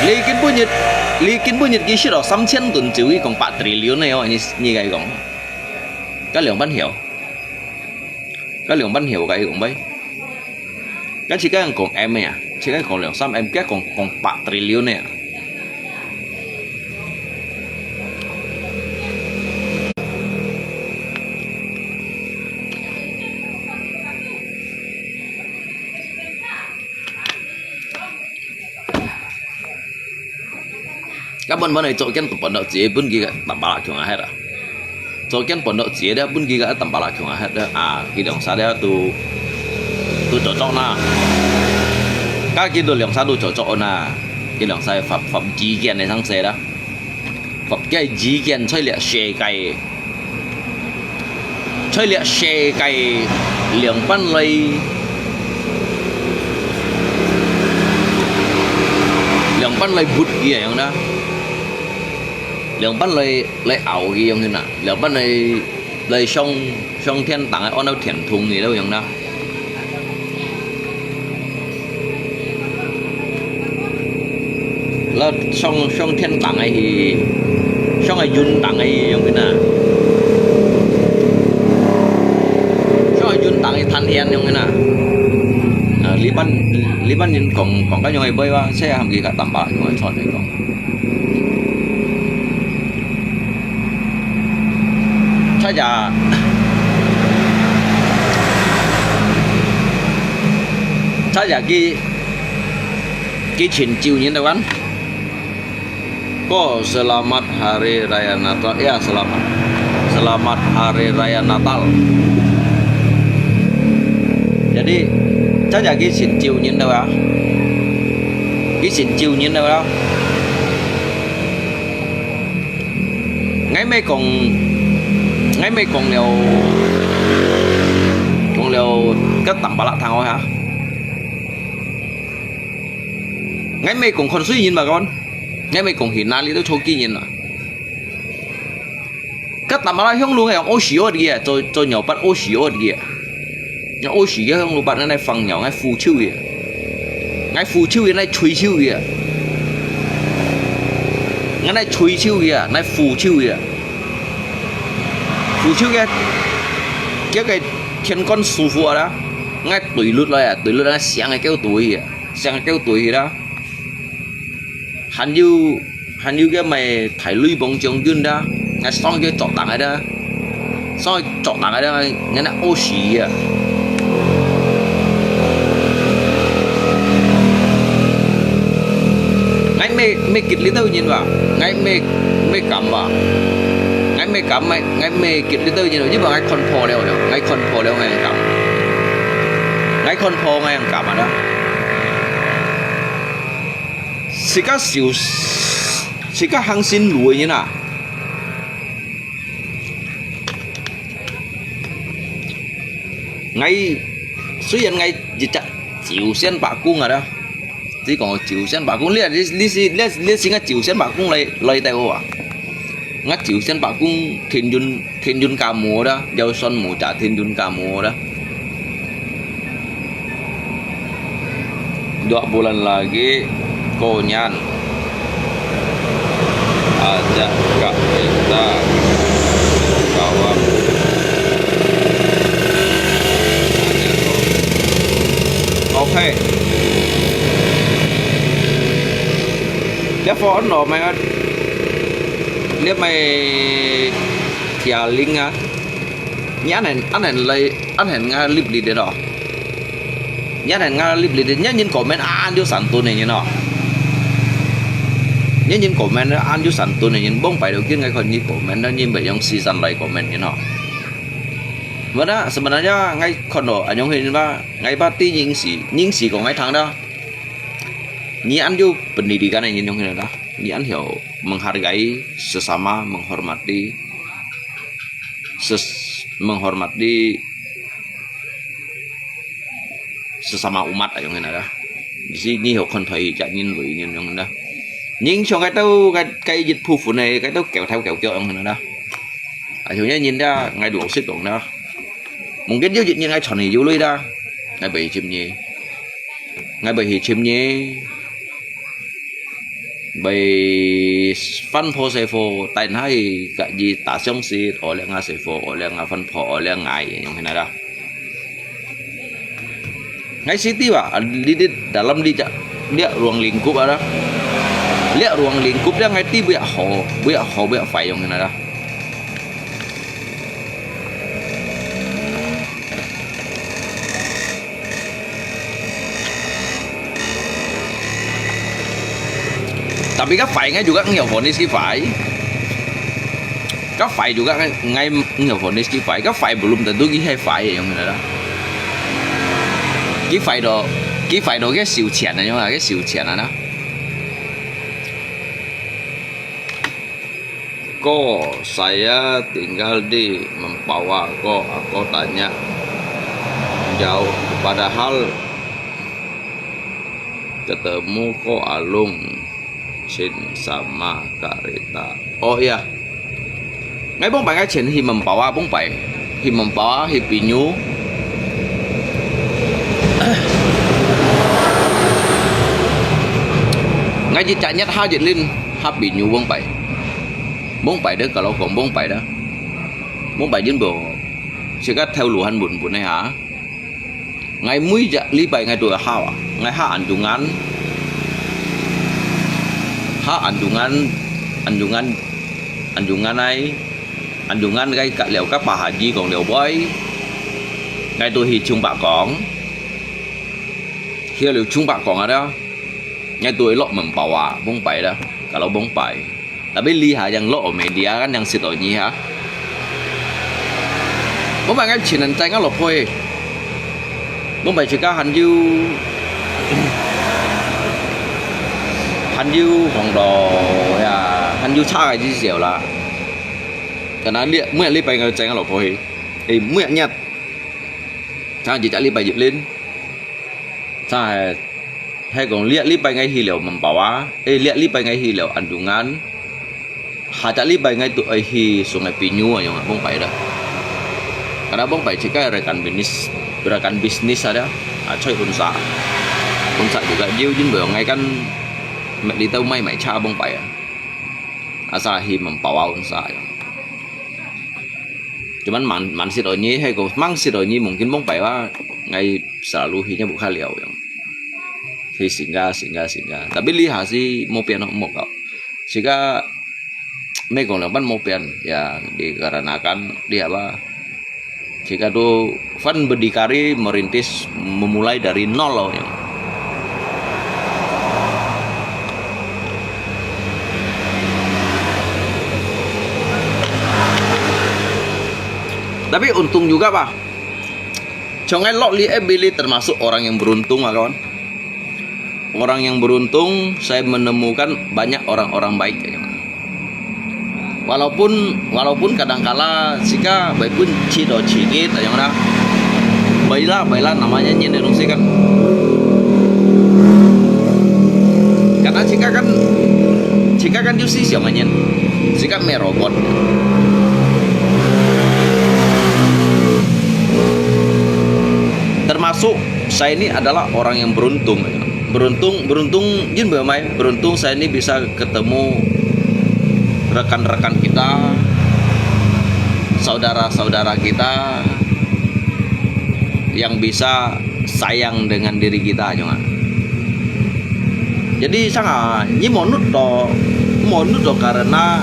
你今晡日，你今晡日佢食了三千噸酒，佢講百triliun个哦，你，你該講，該兩半曉，該兩半曉該講咩？ 該自家人講M个啊，自家講兩三M，佢講，講百triliun个啊。Kapan mana做間都搬到自己本佢个tambala強啊係啦。做間搬到自己咧，本佢个tambala強啊係啦。啊，佢兩儕咧都，都做作啦。家佢都兩儕都做作啦。佢兩儕發，發意見个上勢啦。發个意見在這世界 在這世界兩半來，兩半來活个樣啦，兩半來，來熬个樣啦，兩半來，來上，上天堂个，安到天堂个樣啦。 了上，上天堂个去，上个雲頂个去樣个啦，上个雲頂个探險樣个啦。啊，這班，這班人講，講个樣个話哇，這下佢个tambala樣个出來講。 Saja, saja ki, ki chin chiu nyin da wan. Ko selamat hari raya Natal, ya selamat, selamat hari raya Natal. Jadi, saja ki chin chiu nyin da wa. Ki chin chiu nyin da wa. 𠊎毋係講，𠊎毋係講了，講了个tambala聽好哈。𠊎毋係講看衰人嘛講，𠊎毋係講去哪裡都做幾人啊。个tambala向路个，屙屎屙个，做，做尿泏屙屎屙个。 𠊎屙屎个向路泏，𠊎來放尿，𠊎呼臭个。𠊎 ，𠊎扶手个，𠊎捶手个，𠊎來捶手个，𠊎扶手个，扶手个，叫个天公師傅啊啦，𠊎對落來啊，對落來，想个叫對啊，想个叫對啦。 還有，還有个麼大雷暴將軍啦，𠊎上去捉人个啦，上去捉人个啦，𠊎，𠊎那屙屎啊！𠊎毋，毋激勵到人哇，𠊎毋，毋敢哇，𠊎毋敢，𠊎，𠊎毋激勵到人，因為𠊎看破了了，𠊎看破了，𠊎敢，𠊎看破，𠊎敢啊啦！ 自家修，自家行善路个人啊！𠊎，雖然𠊎一隻朝晨八公啊啦，只講朝晨八公，你，你，你是，你，你是𠊎朝晨八公來，來帶我啊！𠊎朝晨八公天運 天運家母啦，了算無價天運家母啦。Dua bulan lagi過年，ajak kak kita kawan. OK。這phone咯，咩？這咩？Tialing啊！ 你恁樣，恁樣來，恁樣𠊎立立个咯。你恁樣𠊎立立个，你人comment恁有三噸个人咯。你人comment恁有三噸个人，往擺到見𠊎看你comment，你毋會用時間來comment个咯。Mana sebenarnya𠊎看到恁樣个人吧，𠊎把對認識，認識過𠊎聽到。你恁有pendidikan个人用个啦，你恁曉menghargai sesama，menghormati。 ses-，menghormati sesama umat啊，用个啦。你是你曉看待一隻人類人用个啦。人像該兜該該一部分个，該兜狗頭狗腳用个啦。啊，像這人啦，𠊎老實講啦，mungkin有一日𠊎賺你有鐳啦，𠊎會去尋你，𠊎會去尋你。 Bai van pho xe pho，但係个一打相識，我兩个xe pho，我兩个van pho，我兩个用个啦。Ngai siti wa, lidit dalam lijak, liak ruang lingkup ada. Liak ruang lingkup dia ngai ti buyak ho, buyak ho, buyak fai yong ada. Tapi ka fai ngai juga ngiau vonis ki fai. Ka fai juga ngai, ngai ngiau vonis ki fai. Ka fai belum tentu ki hai fai yang ada. Ki fai do, ki fai do ke siu chian na yong ke siu chian na. Ko, saya tinggal di Mempawah, ko, ako tanya. Jauh, padahal ketemu ko Alung Chin sama Kak Rita. Oh iya. Ngai bông pai ngai chen hi Mempawah, bông pai. Hi Mempawah, hi Pinyu. Ngai jit chak nyet ha jit lin, ha Pinyu bông pai. Bông pai de kalau kong bông pai de. Bông pai jin bo. Sikat theo luhan bun bun ne ha. Ngai mui jak li pai ngai tu ha wa. Ngai ha Anjungan. Ha Anjungan, Anjungan, Anjungan ai. Anjungan gai kat liau kat pa haji kong liau boi. Ngai tu hi chung pa kong. Hi liau chung pa kong ada. Ngai tu lok Mempawah, bông pai da. Kalau bông pai. Tapi li ha yang lok media kan yang sit nyi ha. Bông pai ngai chin an chai ngai lok poi. Bông pai chika han yu. Han yu hong do ya, han yu cha gai ji siau la. Kana li, mui li pai ngai chai ngai lok poi. Eh, mui nyat. Chang ji chak li pai jip lin. Chang hai, hai kong liak li pai ngai hi liau Mempawah. Eh, liak li pai ngai hi liau Anjungan. Ha chak li pai ngai tu ai hi Sungai Pinyu ayong bông pai da. Kada bông pai chika rekan bisnis, rekan bisnis ada. Ah, choi unsa. Unsa juga jiu jin beuh ngai kan mek litau mai mai cha bong pai a. Asa hi mempawau unsa ya. Cuman man man sit onyi hai ko mang sit onyi mungkin bong pai wa ngai selalu hi nya buka liau yang. Hi singgah singgah singgah. Tapi liha si mo pian mo kau. Sika ไม่ของเหล่ามันโมเปลี่ยน ya dikarenakan dia apa jika tu fan berdikari merintis memulai dari nol loh ya. Tapi untung juga bah. Chong ai lok li eh bili termasuk orang yang beruntung lah kawan. Orang yang beruntung, saya menemukan banyak orang-orang baik. Walaupun walaupun kadangkala sika baipun cido cigit ayong na. Baiklah, baiklah namanya nyen dong sikan. Karena sika kan sika kan jusi siang nyen. Sika merobot. Termasuk saya ini adalah orang yang beruntung. Beruntung, beruntung jin beuh mai, beruntung saya ini bisa ketemu rekan-rekan kita, saudara-saudara kita yang bisa sayang dengan diri kita juga. Jadi sanga nyi monut to, monut to karena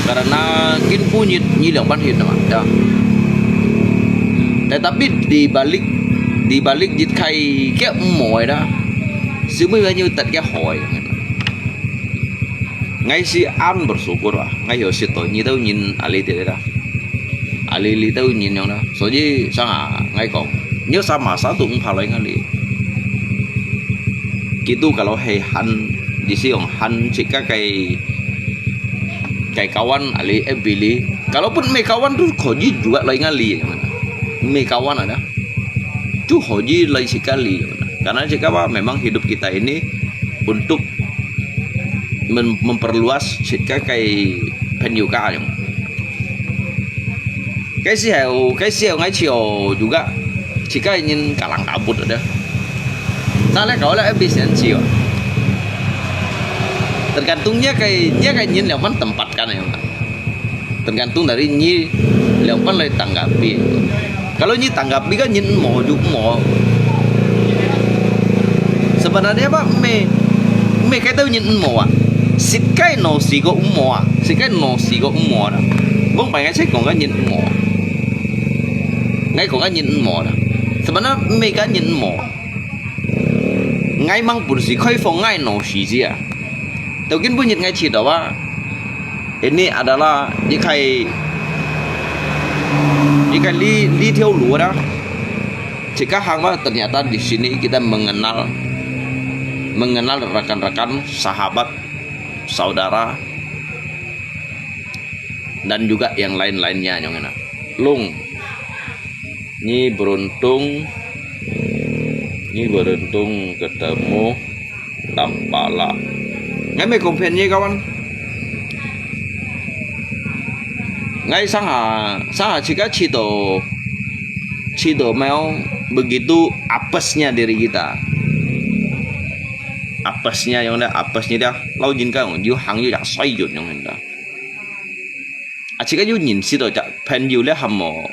karena kin punyit nyi liang pan hit nama ya. Tetapi di balik di balik jit kai kia mo da. Semua banyak tat kia hoi. Ngai si an bersyukur lah. Ngai yo sit to nyi tau nyin ali ti da. Ali li tau nyin yang da. So ji sanga ngai kong. Nyo sama satu ung phalai ngali. Kitu kalau hai han di si ong han sika kai kai kawan ali eh bili. Kalaupun me kawan tu koji juga lai ngali. Me kawan ada. Tu hoji lai sika li. Karena sika apa memang hidup kita ini untuk mem- memperluas sika kai penyuka yang. Cái siêu cái siêu ngay chiều juga sika nyin kalang kabut ada. Sa le kau le bisa chiều. Tergantung nya kai nya kai nyin liang pan tempat kan yang. Tergantung dari nyi liang pan lai tanggapi. Kalau nyi tanggapi kan nyin mo ju mo. Sebenarnya apa me me kai tau nyin mo ah. Sit kai no si ko mo ah. Sit kai no si ko mo na. Bông pai ngai sai kong kan nyin mo. Ngai kong kan nyin mo na. Sebenarnya me kan nyin mo. Ngai mang pun si khoi fong ngai no si sia. Tau kin pun nyit ngai chit awa. Ini adalah ikai ikai li li thiau lu ada. Jika hang ternyata di sini kita mengenal mengenal rekan-rekan, sahabat, saudara, dan juga yang lain-lainnya nyong ina. Lung. Nyi beruntung, nyi beruntung ketemu Tampala. Ngai me kong phen nyi kawan. Ngai sangha sangha chika chito chito mau begitu apesnya diri kita. Apesnya yang ada apesnya dia. Lau jin ka yu hang yu yak soi yun yang ada. Aci ka yu nyin si to cak pen yu le ham mo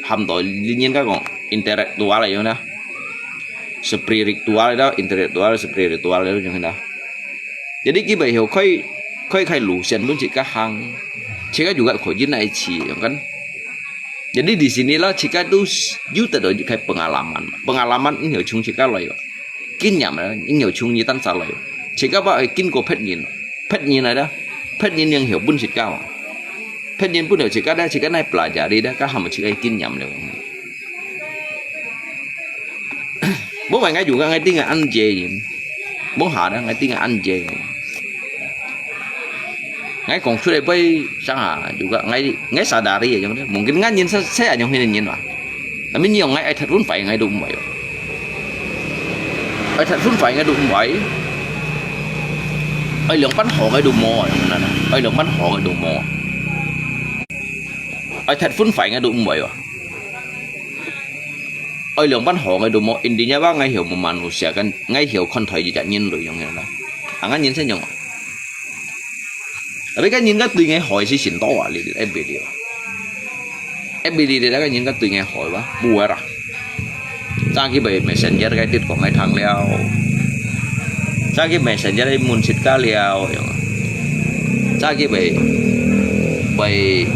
ham to li nyin ka kong intelektual yu na. Spiritual da intelektual spiritual yu na. Jadi kibai hiu koi koi kai lu sian pun cik ka hang. Cik ka juga ko jin ai ci yang kan. Jadi di sinilah cik ka tu yu ta do kai pengalaman. Pengalaman ni hiu chung cik ka loi. Kinh nghiệm ni hiu chung ni tan sa loi. Cik ka ba kin ko phet nyin. Phet nyin ada. Phet nyin yang hiu pun cik ka. Phet nyin pun hiu cik ka da cik ka nai pelajari da ka ham cik ka kinh nghiệm ni. Bố mày ngay juga ngay tiếng ăn dê gì. Bố hả đó ngay tiếng ăn dê. Ngay còn suốt đây bơi sang hả juga ngay ngay sadari ya yang mungkin ngay nhìn saya saya yang ini nhìn lah. Tapi ni yang ngay ai thật vốn phải ngay đúng vậy. Ai thật vốn phải ngay đúng vậy. Ai lượng bánh họ ngay đúng mò. Ai lượng bánh họ ngay đúng mò. Ai thật vốn phải ngay đúng vậy. 愛兩半好个都無，intinya吧，𠊎曉無manusia kan，𠊎曉看待一隻人類樣樣啦。啊，𠊎人生樣。Tapi kan人家對𠊎好係先多啊，你你愛別了。愛別了，那個人家對𠊎好吧，不會啦。早起被messenger个跌講𠊎聽了，早起messenger个問自家了，樣。早起被被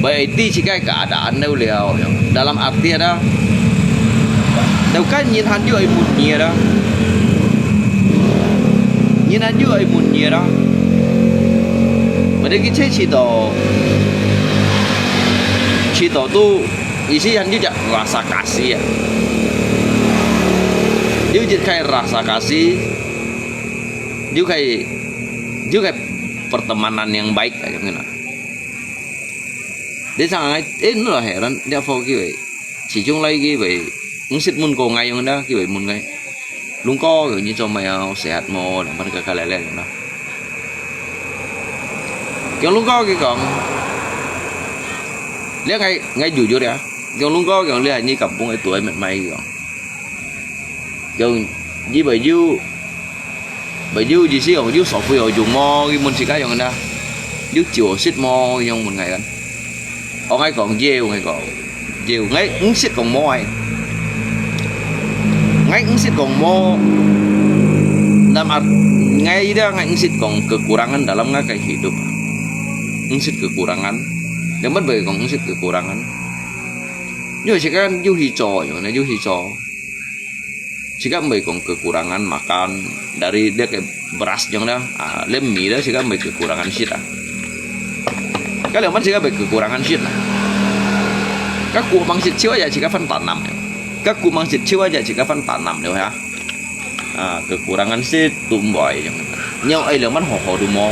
Baik, di sikai keadaan liau, liau. Dalam arti ada, tau kan nyin han ju ai mun nyi ada. Nyin han ju ai mun nyi ada. Pada kita cito, cito tu isi han ju jak rasa kasih ya. Ju jak kai rasa kasih, ju kai, ju kai pertemanan yang baik aja ngena. Dia sang ai, eh, nu lah heran, dia fo kiwei. Sijung lai kiwei, ngsit mun ko ngai yong da, kiwei mun ngai. Lung ko kiwei nyi cho mai au, sehat mo, nang pan ka ka lele yong da. Kiwei lung ko kiwei kong. Lia ngai, ngai jujur ya. Kiwei lung ko kiwei lia nyi kampung ai tuai met mai kiwei kong. Kiwei, ji bai ju, bai ju ji si ong ju sop pui ong jung mo, ki mun si ka yong na. Ju jiu sit mo, yong mun ngai kan. Ong ngai kong jiu, ngai kong. Jiu, ngai ng sit kong mo ai. Ngai ng sit kong mo. Dalam art, ngai ida ngai ng sit kong kekurangan dalam ngai kai hidup. Ng sit kekurangan. Dapat bai kong ng sit kekurangan. Ju si kan, ju hi cho, yong na, ju hi cho. Jika bai kong kekurangan makan dari dia ke beras jong dah, ah, lem mi dah jika bai kekurangan sit ah. Kalau man jika bai kekurangan sit lah. Ka ku mang sit ciu aja jika fan tanam ya. Ka ku mang sit ciu aja jika fan tanam liu ya. Ah, kekurangan sit tumbuai jong. Nyau ai lem man ho ho du mo.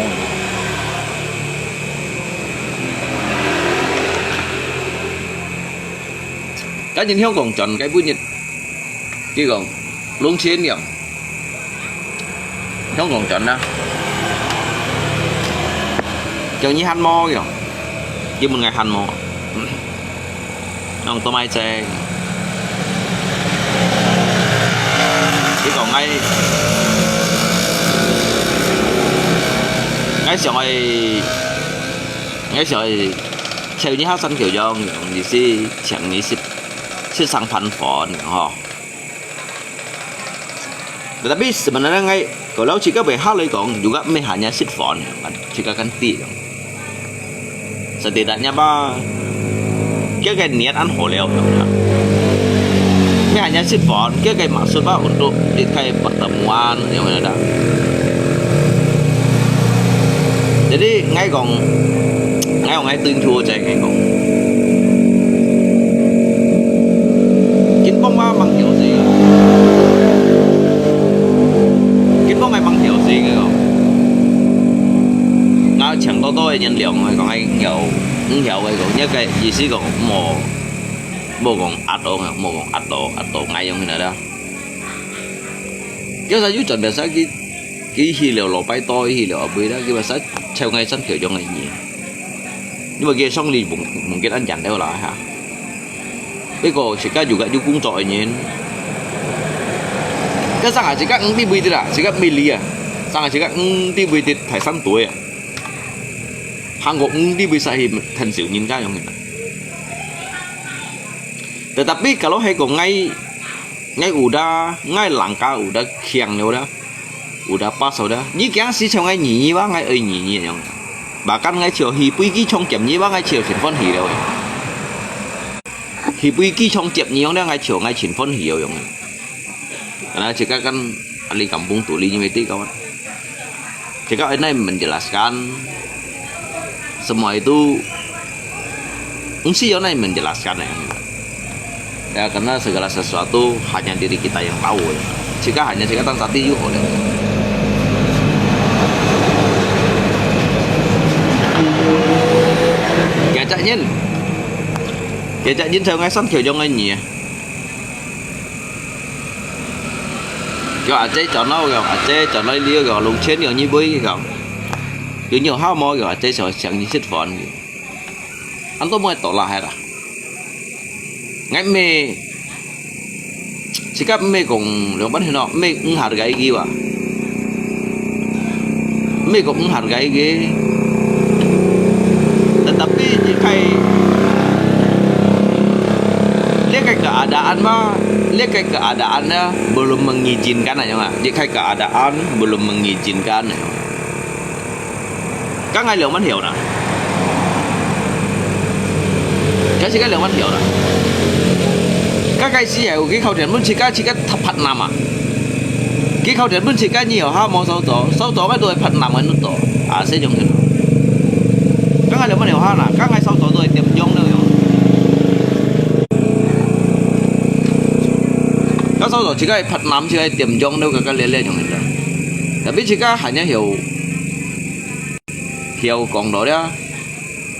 Ka jin hiong kong chon kai bu nyit. Ki kong, lung chien yong. Hiong kong chon na. Kiu nyi han mo kiu. Ki mun ngai han mo. Nong tô mai cheng. Ki kong ngai, ngai siang ai, ngai siang ai, cheu nyi ha san kiu yong, yong, ni si, chiang ni si, si sang phan phon, ho. Tetapi sebenarnya ngai, kalau jika bai ha lai kong, juga meh hanya sit phone, kan, jika kan ti, kan. Setidaknya ba, kia kai niat an ho liau, kan. Meh hanya sit phone, kia kai maksud ba untuk di kai pertemuan, yang mana dah. Jadi, ngai kong, ngai kong ngai tuin thu chai ngai kong. Kin pong ma mang hiu si. Kin pong ngai mang hiu si ngai kong. Ngai chang to to nyen liang ngai kong ngai hiu, ng hiu ngai kong. Nya kai yi si kong mo, mo kong at ong, mo kong at to, at to ngai yong hin ada. Kiu sa yu chon biasa ki, ki hi liu lo pai to, hi liu a bui da, ki biasa cheu ngai san kiu yong ngai nyi. Ni ba ki song li mung, mung ki an jan liu la ha. Bê ko si ka yu ka yu kung cho nyen. Ka sang a si ka ng ti bui ti la, si ka mi li a. Sang a si ka ng ti bui ti thai san tui a. Hang ko ng ti bui sa hi than siu nyin ka yong hin. Tetapi kalau hai ko ngai Ngai udah, ngai langkah udah kiang liu dah. Udah pas udah. Nyi kiang si cheu ngai nyi nyi ba ngai oi nyi nyi yang. Bahkan ngai cheu hi pui ki chong kiam nyi ba ngai cheu chin phone hi liu. Hi pui ki chong kiam nyi yang dah ngai cheu ngai chin phone hi liu yang. Karena jika kan ahli kampung tuli nyi mesti kawan. Jika ini menjelaskan, semua itu mesti yang lain menjelaskan ya. Ya, karena segala sesuatu hanya diri kita yang tahu ya. Jika hanya jika tan sati yuk oleh. Kecak nyin. Kecak nyin saya ngai san kecak ngai nyi. Kiu a ché chon nau kiu, a ché chon nau liu kiu, lung chien kiu nyi bui kiu. Kiu nyiu hao mo kiu, a ché chon siang nyi sit phone kiu. An to mo to la hai la. ，𠊎毋係，自家毋係講兩半天咯，毋係五下个一个哇，毋係講五下个一个。Tetapi這个，這个keadaan嘛，這个keadaan呢，belum mengizinkan啊，樣啊，這个keadaan belum mengizinkan啊，樣啊。 該𠊎兩萬條啦。該自家兩萬條啦。該該時候，佢靠天分自家，自家拍南啊。佢靠天分自家，你有下無收走，收走該都會拍南个路到，啊，這種个。該𠊎兩萬條下啦，該𠊎收走都會點樣了樣。該收走自家拍南，自家點樣了，該个咧咧樣个。Tapi自家還要有 曉講到了，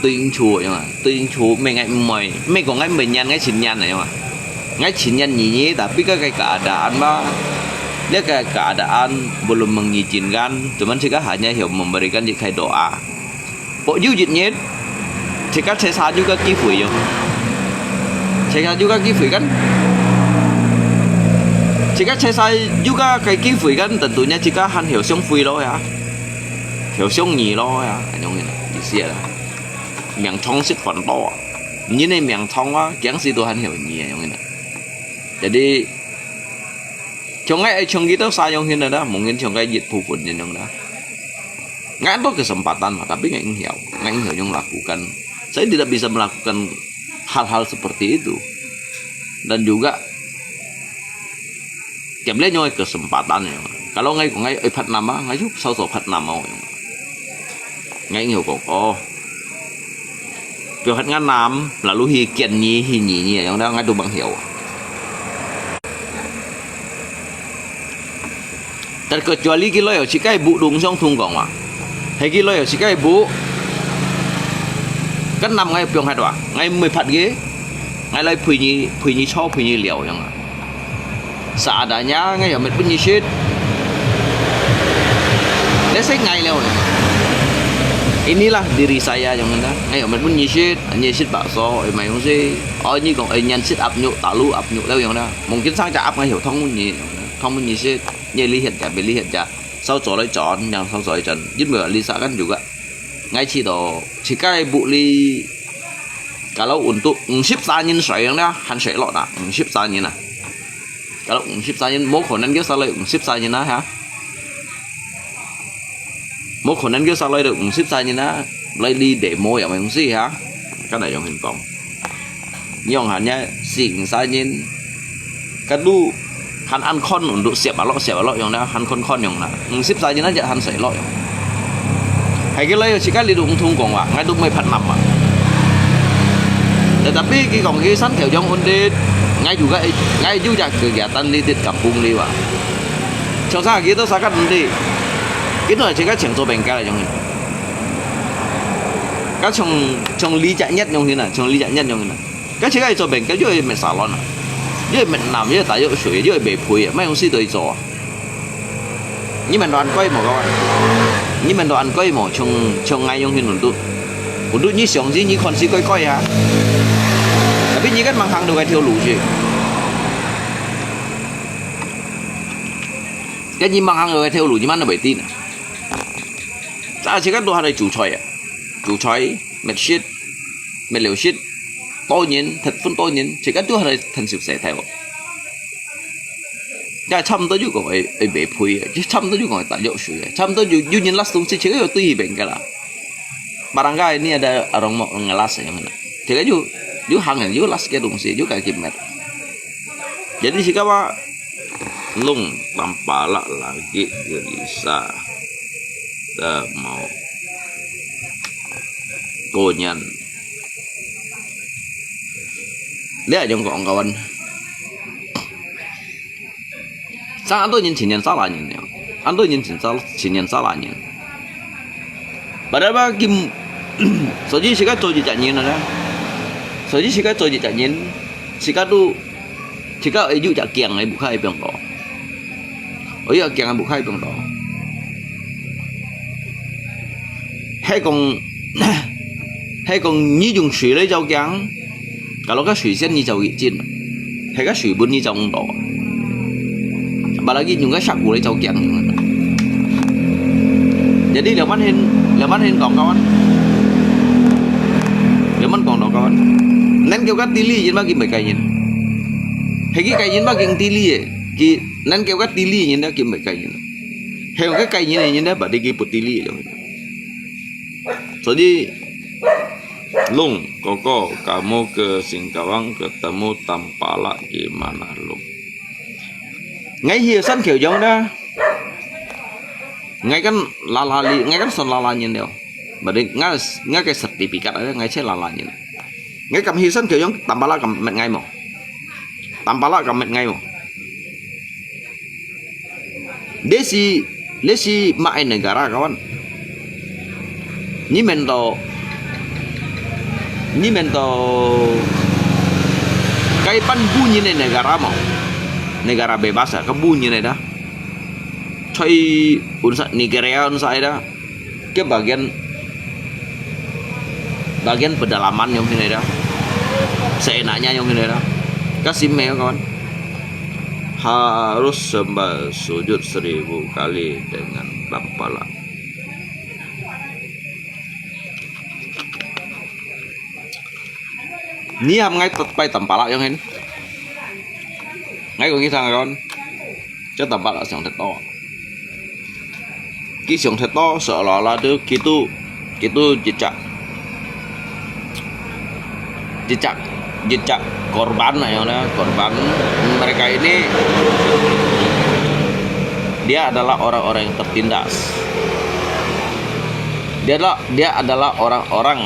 對應處樣啊，對應處，毋係𠊎毋會，毋係講𠊎毋會念，𠊎盡念个樣啊。𠊎盡念你你，tapi該个keadaan嘛，這个keadaan belum mengizinkan，cuman自家hanya曉memberikan一个doa。Pokok有一日，自家車儕有个機會樣，車儕有个機會kan，自家車儕有个个機會kan，tentunya自家還曉相會咯呀。 曉相遇咯呀，恁樣个意思啊。命長識煩惱啊，人个命長啊，驚死都還曉遇恁樣个。Jadi，像𠊎愛像佢兜儕樣形个啦，mungkin像𠊎一部分恁樣啦。𠊎都kesempatan嘛，tapi𠊎應曉，𠊎應曉用lakukan. Saya tidak bisa melakukan hal-hal seperti itu. Dan juga 點了樣个kesempatan樣。Kalau𠊎講𠊎愛拍南啊，𠊎就稍稍拍南哦樣。𠊎應該講，哦，表現𠊎南，lalu去見你，去你你樣，𠊎都吂曉啊。Terkecuali佢來有自家步路相通講話，係佢來有自家步，跟南𠊎放忒話，𠊎毋會拍佢，𠊎來陪你，陪你坐，陪你聊樣啊。 Seadanya，𠊎又毋係分你食。這係𠊎了。Inilah diri saya樣啦，𠊎又毋係分你食，你食bakso，愛買東西。哦，你講愛人食鴨肉，tahu鴨肉了樣啦。Mungkin上隻鴨𠊎曉燙分你，燙分你食，你愛食這隻，愛食這隻，稍早來轉，樣稍早來轉，因為你啥kan juga。𠊎知道，自家个屋裡，kalau untuk五十儕人睡樣啦，還睡落啦，五十儕人啊。 Kalau五十儕人，無可能叫儕來五十儕人啊，哈？無可能叫儕來到五十儕人啊，來這demo也無事哈。Kan恁樣形講。你用下呢，四五儕人，該都還恁看，untuk siap啊落，siap啊落樣啦，還看看樣啦。五十儕人啊，就還睡落樣。 係佢來自家這度同講話，𠊎都毋會拍南啊。Tetapi佢講佢山頭上問題，𠊎有个，𠊎有隻kegiatan這兜kampung裡哇。像啥佢都啥个問題，佢都係自家請做bengkel樣形。佢像，像李澤業樣形啊，像李澤業樣形啊。 該自家做bengkel，又係搣沙滘啊，又係搣南，又係打藥水，又係賣被啊，麼个東西都愛做啊。你們都恁該無个啊？你們都恁該無？像，像𠊎樣形恁多，恁多你相信你看是怪怪啊。Tapi你kan吂行到該條路去。該你吂行到該條路，你吂都毋會知呢。啊，自家都還在煮菜啊，煮菜，搣食。 搣料食，多人，忒分多人，自家都還在忒受勢態哦。也差毋多有講會，會賣被啊，也差毋多有講會打藥水啊，差毋多有，有人拉東西，自家又對佢bengkel啦。Barangkali你ada orang mau ngelas樣啦，自家又，又行人，又拉个東西，又自家搣。Jadi自家話，弄tampala lagi gelisah. Tak mau. Konyan. Lihat yang kawan-kawan. Sang 恁多人前年沙拉人了，恁多人前沙，前年沙拉人。Padahal kim，所以自家做一隻人了呢，所以自家做一隻人，自家都，自家愛有隻驚个，毋可以放到。 Oi, ya kiang bukai pang to. Hai kong, hai kong ni jung sui lai jau kiang. Kalau ka 水仙你就已經，係个水分你就毋多。Apalagi用个石鼓你就驚。Jadi 兩萬先，兩萬先講到啊，兩萬講到啊。Nan kêu ka tili yin ba kim bai kai yin. Hegi kai yin ba kim tili e. Ki nan kêu ka tili yin da kim bai kai yin. Heo ka kai yin yin da ba di ki put tili. Jadi Lung, koko, kamu ke Singkawang ketemu Tampalak gimana, Lung? Ngai hiu san kheu yong da. Ngai kan lala li, ngai kan son lala nyin deo. Bade ngai, ngai ke sertifikat ada ngai che lala nyin. Ngai kam hiu san kheu yong Tampalak kam met ngai mo. Tampalak kam met ngai mo. Desi, desi mai negara kawan. Ni mento, ni mento kai pan bunyi ne negara mo. Negara bebas ya, ke bunyi ne da. Choi unsa Nigeria unsa da. Ke bagian, bagian pedalaman yong hinay da. Seenaknya yong hinay da. Kasi me kawan. Harus sembah sujud seribu kali dengan Tampalak. Ni ham ngai pai Tampalak yong hin. Ngai kong isang kawan. Chứ Tampalak sông thật to. Ki sông thật to, seolah-olah tu, kitu, kitu jejak. Jejak, jejak korban lah yang ada, korban. Mereka ini, dia adalah orang-orang yang tertindas. Dia adalah, dia adalah orang-orang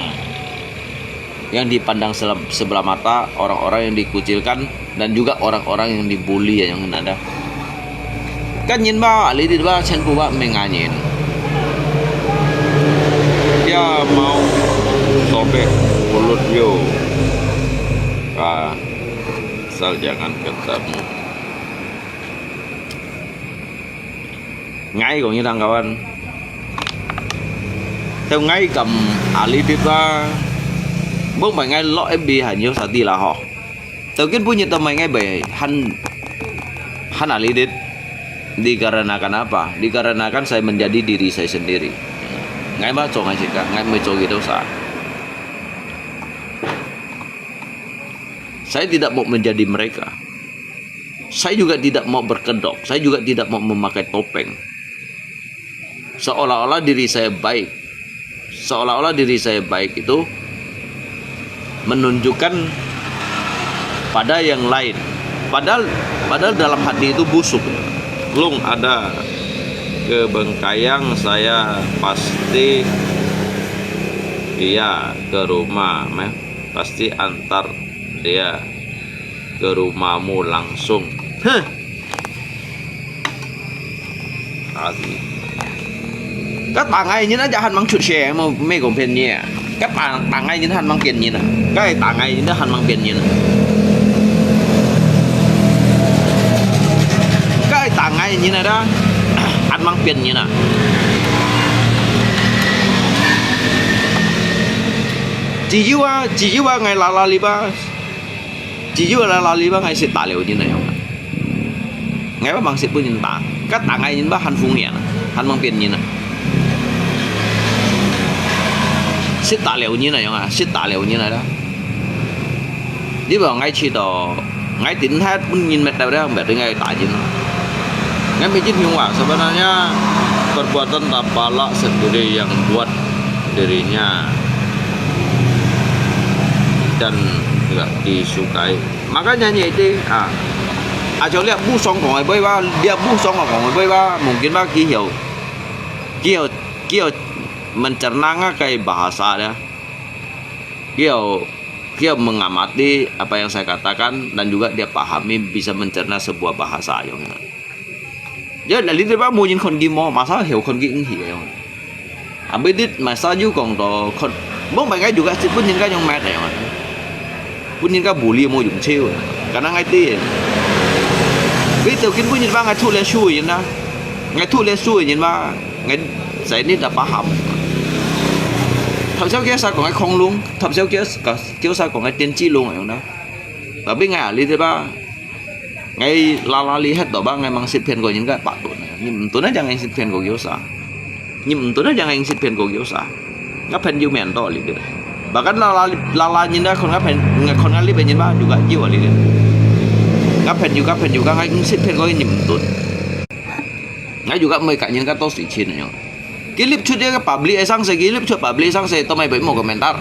yang dipandang selam-, sebelah mata, orang-orang yang dikucilkan, dan juga orang-orang yang dibully ya, yang ada. Kan nyin ba, ali di ba, chen pu ba, menganyin. Dia mau sobek mulut you. Ah, asal jangan ketemu. Ngai kong yidang kawan. Teu ngai kam ali di ba. Bông bai ngai lo F B han yo sati lah ho. Teu kin punya teu mai ngai bai han, han ali di. Dikarenakan apa? Dikarenakan saya menjadi diri saya sendiri. Ngai ma cho ngai sika, ngai mai cho gitu sa. Saya tidak mau menjadi mereka. Saya juga tidak mau berkedok, saya juga tidak mau memakai topeng. Seolah-olah diri saya baik. Seolah-olah diri saya baik itu menunjukkan pada yang lain. Padahal, padahal dalam hati itu busuk. Lung ada ke Bengkayang, saya pasti dia ke rumah, meh. Pasti antar dia ke rumahmu langsung. Heh. Asi. Ka tangai nyin aja han mang chut she mo me kong phen nyi. Ka ta-, tangai nyin han mang pien nyin. Ka tangai nyin han mang pien nyin. Ka tangai nyin ada han mang pien nyin. Chỉ dụ à, chỉ dụ à, ngai lala li ba. Chỉ dụ à, lala li ba, ngai sit ta liu nyin na yong. Ngai ba mang sit pun nyin ta. Ka tangai nyin ba han phung nyin, han mang pien nyin na. Sit ta liu nyin na yong à, sit ta liu nyin na da. Di ba ngai chi to, ngai tin hat pun nyin met ta da, bet ngai ta nyin. Ngai mi jin hiu wa, sebenarnya perbuatan Tampalak sendiri yang buat dirinya dan nggak disukai. Makanya nyi itu, ah, aja lihat busong kong ai boy ba, lihat busong kong ai boy ba, mungkin ba kihiau, kihiau, kihiau mencerna ngai kai bahasa dia. Kihiau, kihiau mengamati apa yang saya katakan dan juga dia pahami bisa mencerna sebuah bahasa yong. Ya, lali di ba mo yin kon ki mo, masa hiu kon ki ing hi yong. Abi dit masa yu kong to kon, mo mai ngai juga sit pun yin ka yong mat yong. Pun yin ka buli mo yung chiu. Kana ngai ti. Bi teu kin pun yin ba ngai thu le shu yin na. Ngai thu le shu yin ba. Ngai sai ni ta paham. 頭先佢儕講个恐龍，頭先佢佢儕講个電子龍樣啦。Tapi𠊎啊，你知吧？𠊎啦啦哩歇到吧，𠊎吂識騙過人家百度呢。你毋懂啊，樣識騙過佢儕。你毋懂啊，樣識騙過佢儕。𠊎朋友蠻多哩个。Bahkan啦啦啦啦人家看𠊎騙，看𠊎哩騙人吧，juga有啊哩个。𠊎朋友，𠊎朋友，𠊎識騙過人毋懂。 𠊎juga每個人家都水清个樣。佢立出這個public个上勢，佢立出public上勢，都沒被無 komentar。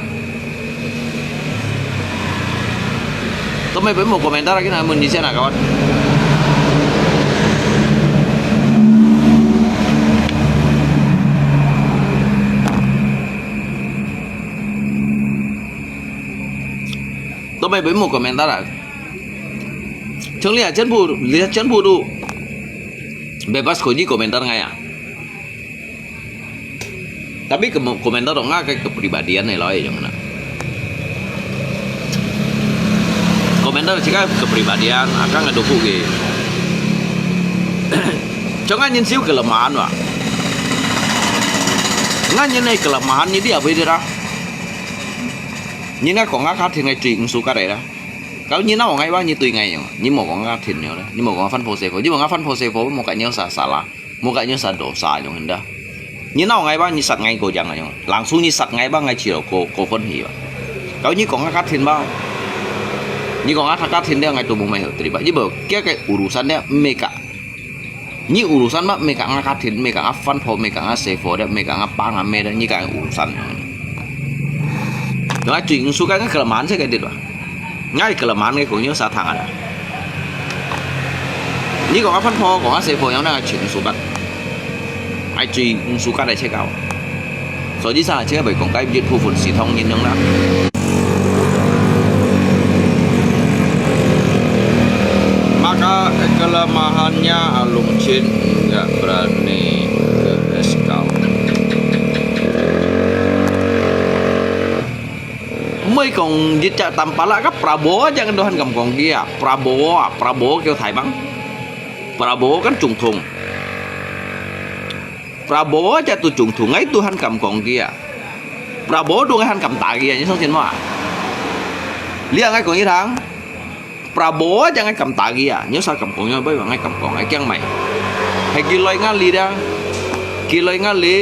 都沒被無 komentar，佢那問你先啊，kawan。都沒被無 komentar啊。從你啊，全部，你全部都 bebas kau ji komentar ngai ah. Tapi komentar dong ngai kepribadian ne lo yang na. Komentar sika kepribadian, akang ada buku ke. Jangan nyin siu kelemahan wa. Ngan nyin ne kelemahan ni dia apa dia dah. Nyin ngai kong ngai katin ngai cuy ngsu kare dah. Kalau nyin nau ngai wa nyi tui ngai yang, nyi mo kong ngai katin ne dah. Nyi mo kong ngai fan po se po, nyi mo ngai fan po se po, mo ka nyi sa sala. Mo ka nyi sa dosa nyong henda. Nyi nau ngai ba nyi sat ngai ko jang nyong. Langsung nyi sat ngai ba ngai chiro ko ko kon hi ba. Kau nyi kong ka thin ba. Nyi kong ka thin dia ngai tu mo mai ho tri ba. Nyi bo kia kai urusan dia meka. Nyi urusan ba meka nga ka thin meka nga fan po meka nga se po dia meka nga pa nga me dia nyi kai urusan nyong. Ngai cuy ngsu kai nga kelaman se kai dit ba. Ngai kelaman ngai kong nyi sa thang ada. Nyi kong a fan po kong a se po yang ngai cuy ngsu kat. Ngai cuy ngsu kat ai check out. So ji sa check out bai kong kai bit pu fun si thong nyin yang na. Maka kelemahannya Alung Chin nggak berani ke S K U. Mei kong jit cak tampalak ka Prabowo aja ngan Tuhan kam kong kia. Prabowo ah, Prabowo kêu Thái Măng. Prabowo kan Trung Thung. Prabowo aja tu Trung Thung ngai Tuhan kam kong kia. Prabowo du ngai han kam ta kia, nyi song sin mo ah. Lia ngai kong yi thang. Prabowo aja ngai kam ta kia, nyi sa kam kong nyo bai ngai kam kong ngai kiang mai. Hai kiloi ngali dia. Kiloi ngali.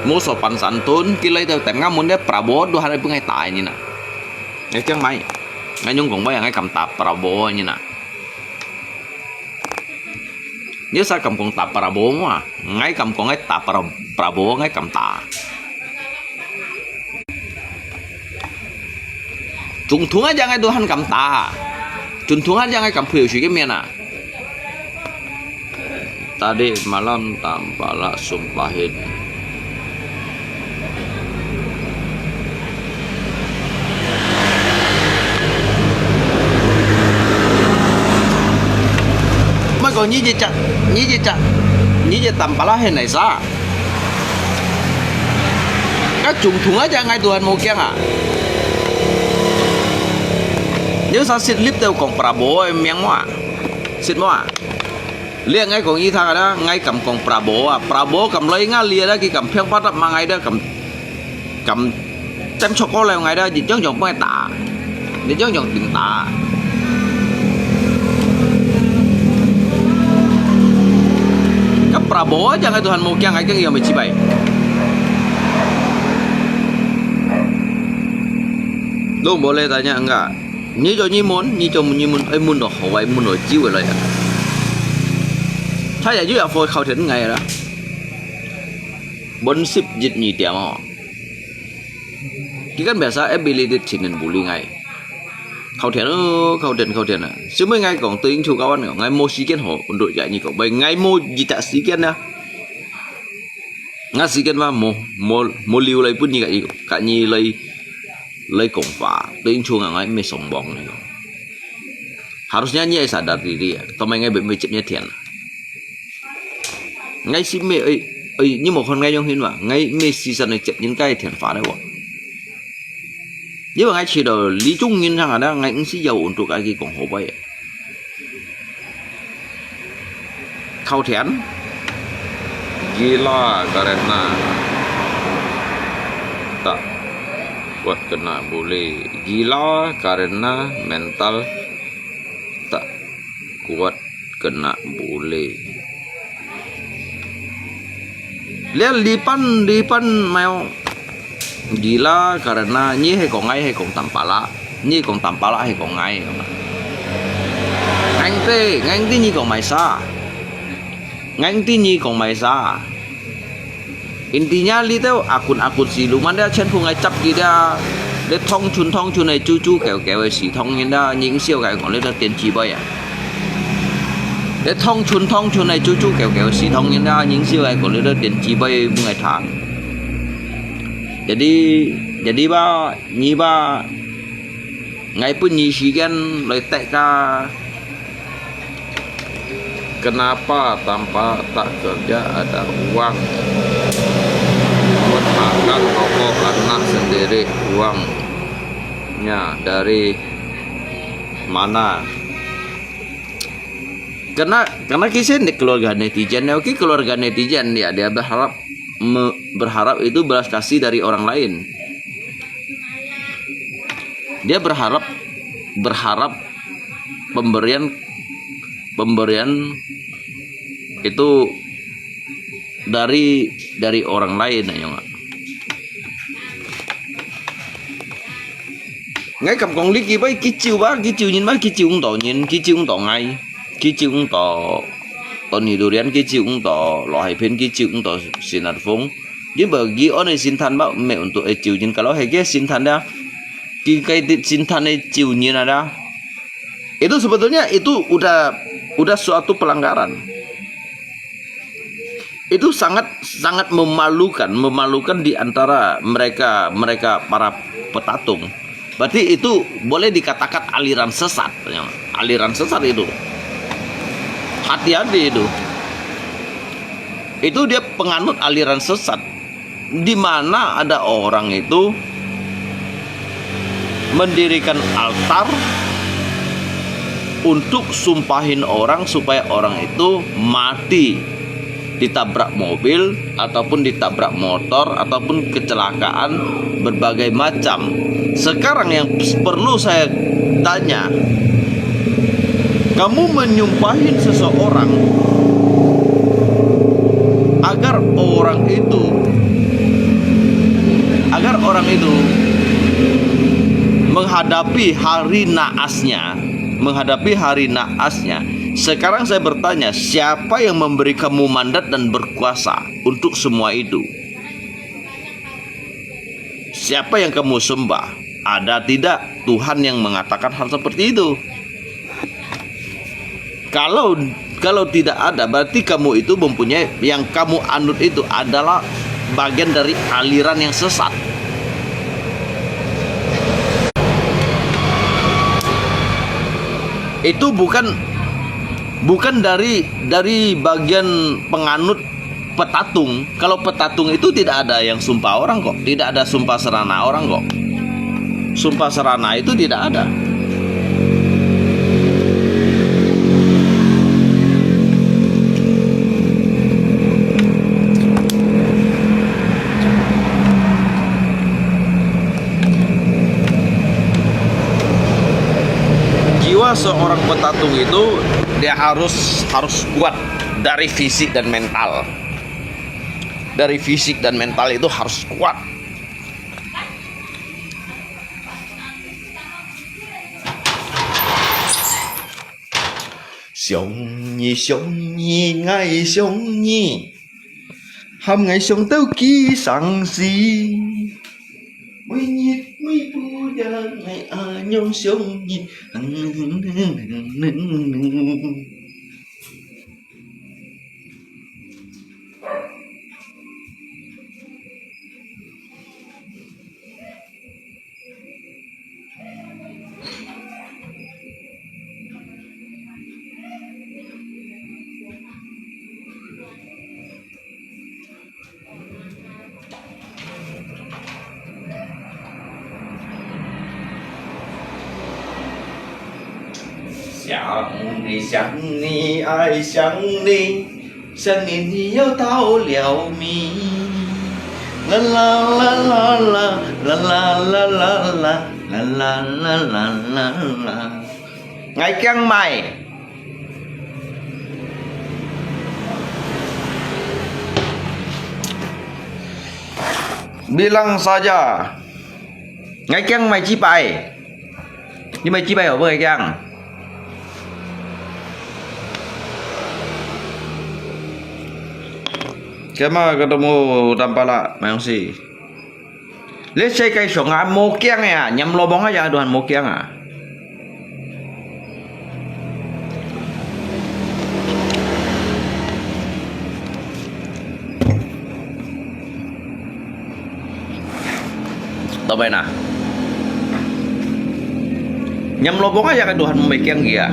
Mo sopan santun, kiloi teu tem ngamun dia Prabowo du han bai ngai ta nyi na. Ngai kiang mai. Ngai nyung kong bai ngai kam ta Prabowo nyi na. Nyo sa kam kong ta Prabowo mo ah. Ngai kam kong ngai ta Pra-, Prabowo ngai kam ta. Trung Thung aja ngai Tuhan kam ta. Trung Thung aja ngai kam pui sui ke mian ah. Tadi malam tampalak sumpahin. Mai kong nyi je cak, nyi je cak, nyi je tampalak hen nai sa. Ka Trung Thung aja ngai Tuhan mo kiang ah. Nyo sa sit lip teu kong Prabowo miang mo ah. Sit mo ah. Lia ngai kong yi thang ada, ngai kam kong Prabowo ah. Prabowo kam loi ngali ada ki kam phiang patap ma ngai ada kam, kam tem chok ko leo ngai ada, jit jong jong pai ta. Jit jong jong ting ta. Ka Prabowo aja ngai Tuhan mo kiang ngai kiang yo me chibai. Dong boleh tanya enggak? Nyi cho nyi mun, nyi cho nyi mun, ai mun do ho, ai mun do jiu lai ah. Thai ya yu ya fo khau thian ngai la. Bon sip jit nyi tiam o. Ki kan biasa ability chin nen buli ngai. Khau thian o, khau thian, khau thian a. Sumui ngai kong tu ing chu kawan ngai mo si kian ho, undut ya nyi kong. Bai ngai mo jita si kian na. Nga si kian ma mo, mo, mo liu lai pun nyi ka nyi, ka nyi lai, lai kong fa. Tu ing chu nga ngai me song bong ni. Harusnya nyi ai sadar diri ya. Tomai ngai be me chip nyi thian. Ngai si me, ơi, ơi, nyi mo khon ngai yong hin wa. Ngai me si san ơi chip nyin kai thian fa le wa. Nyi wa ngai chi do, li chung nyin hang ada, ngai ng si yau untuk ai ki kong ho bai. Khau thian. Gila karena tak kuat kena bully. Gila karena mental tak kuat kena bully. Lihat lipan, lipan mau gila karena nyi he kong ngai he kong tampala. Nyi kong tampala he kong ngai. Ngang ti, ngang ti nyi kong mai sa. Ngang ti nyi kong mai sa. Intinya li teo akun-akun siluman dia chen phung ngai chap ki dia. Li thong chun thong chun ai chu chu kêu kêu ai si thong nyin dia ning siu kai kong li teo tiên tri bai a. Li thong chun thong chun ai chu chu kêu kêu ai si thong nyin dia ning siu kai kong li teo tiên tri bai phung ngai thang. Jadi, jadi ba, nyi ba, ngai pun nyi si gen loi tek ka. Kenapa tanpa tak kerja ada uang? Buat makan rokok anak sendiri, uangnya dari mana? Karena, karena kisah ni keluarga netizen, oke, keluarga netizen dia, dia berharap me- berharap itu belas kasih dari orang lain. Dia berharap, berharap pemberian, pemberian itu dari, dari orang lain, ayo nggak? Ngai kam kong li ki bai ki chiu ba, ki chiu nyin ba, ki chiu ung to nyin, ki chiu ung to ngai, ki chiu ung to to ni durian, ki chiu ung to lo hai phen, ki chiu ung to sinar fung. Jadi bagi orang sintan ba, me untuk ai chiu nyin, kalau hai ke sintan dia, ki kai dit sintan ai chiu nyin ada. Itu sebetulnya itu udah, udah suatu pelanggaran. Itu sangat, sangat memalukan, memalukan di antara mereka, mereka para petatung. Berarti itu boleh dikatakan aliran sesat, aliran sesat itu. Hati-hati itu. Itu dia penganut aliran sesat. Di mana ada orang itu mendirikan altar untuk sumpahin orang supaya orang itu mati ditabrak mobil ataupun ditabrak motor ataupun kecelakaan berbagai macam. Sekarang yang perlu saya tanya, kamu menyumpahin seseorang agar orang itu, agar orang itu menghadapi hari naasnya, menghadapi hari naasnya. Sekarang saya bertanya, siapa yang memberi kamu mandat dan berkuasa untuk semua itu? Siapa yang kamu sembah? Ada tidak Tuhan yang mengatakan hal seperti itu? Kalau, kalau tidak ada, berarti kamu itu mempunyai, yang kamu anut itu adalah bagian dari aliran yang sesat. Itu bukan, bukan dari, dari bagian penganut petatung. Kalau petatung itu tidak ada yang sumpah orang kok, tidak ada sumpah serana orang kok. Sumpah serana itu tidak ada. 'Jiwa seorang petatung itu, dia harus, harus kuat dari fisik dan mental. Dari fisik dan mental itu harus kuat. 想你，想你，𠊎想你，喊𠊎想到幾傷心。每日每晡夜，𠊎恁樣想你。想你，想你，爱想你，想你，你又到了没？啦啦啦啦啦啦啦啦啦啦啦啦啦啦。𠊎驚買。Bilang saja。 𠊎驚買雞排。你買雞排有無驚？Kiamat ketemu tampalak，買東西。你世界上啊，無驚个啊，黏羅網啊，也都還無驚啊。 到位啦。黏羅網啊，也个都還無驚佢啊。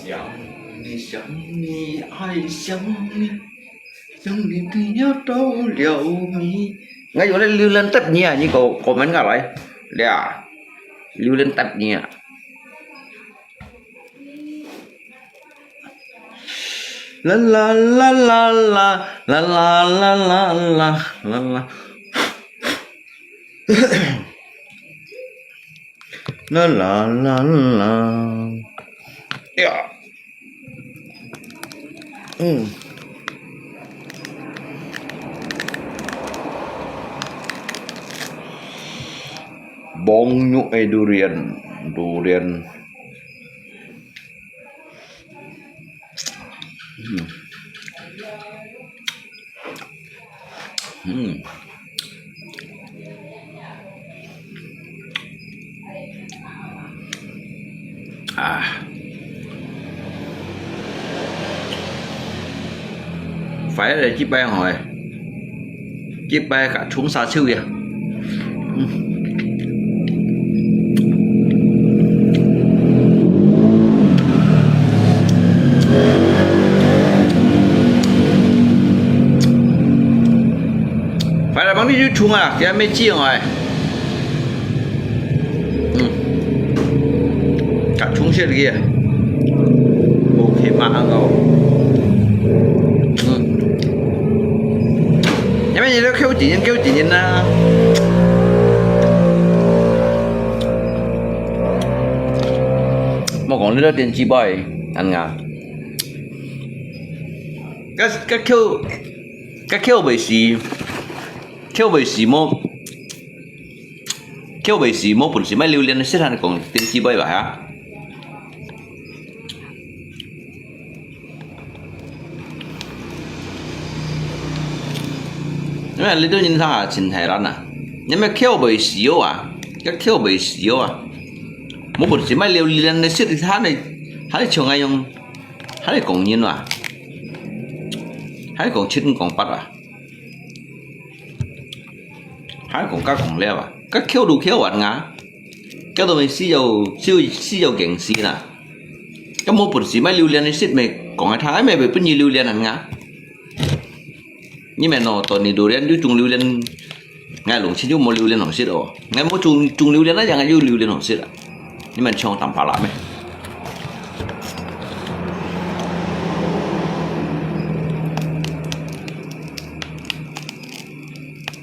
想你，想你，爱想你，想你的夜到了迷。 𠊎有來榴槤搭你啊，你个comment下來，呀，榴槤搭你啊。啦啦啦啦啦啦啦啦啦啦啦啦。 啦啦啦啦。呀。嗯。Banyak eh durian，durian。 嗯。嗯。啊。快來幾擺吼，幾擺甲沖沙手呀。 嗯。快來幫你去沖啊，佢還沒煮哦，哎。 嗯。較充實个。OK嘛，恁个。嗯。因為你都扣錢，扣錢啊。莫講你都電子杯，恁个。該，該扣，該扣袂死，扣袂死無。 扣袂死，無本事買榴槤，你識閒講電子杯吧，哈？因為你都人生啊，真係難啊！你乜扣袂死哦啊，該扣袂死哦啊！無本事買榴槤，你識閒你，還像恁樣，還講人啊，還講七講八啊！ 還講甲講了啊，甲扣都扣完啊，甲都未死有，死有，死有驚死啦。甲無本事買榴槤，你識咩講啊？他還沒分你榴槤啊？你們哦，到你榴槤就種榴槤，𠊎農村就無榴槤好食哦。𠊎無種，種榴槤，那樣有榴槤好食啊？你們像打巴拉咩？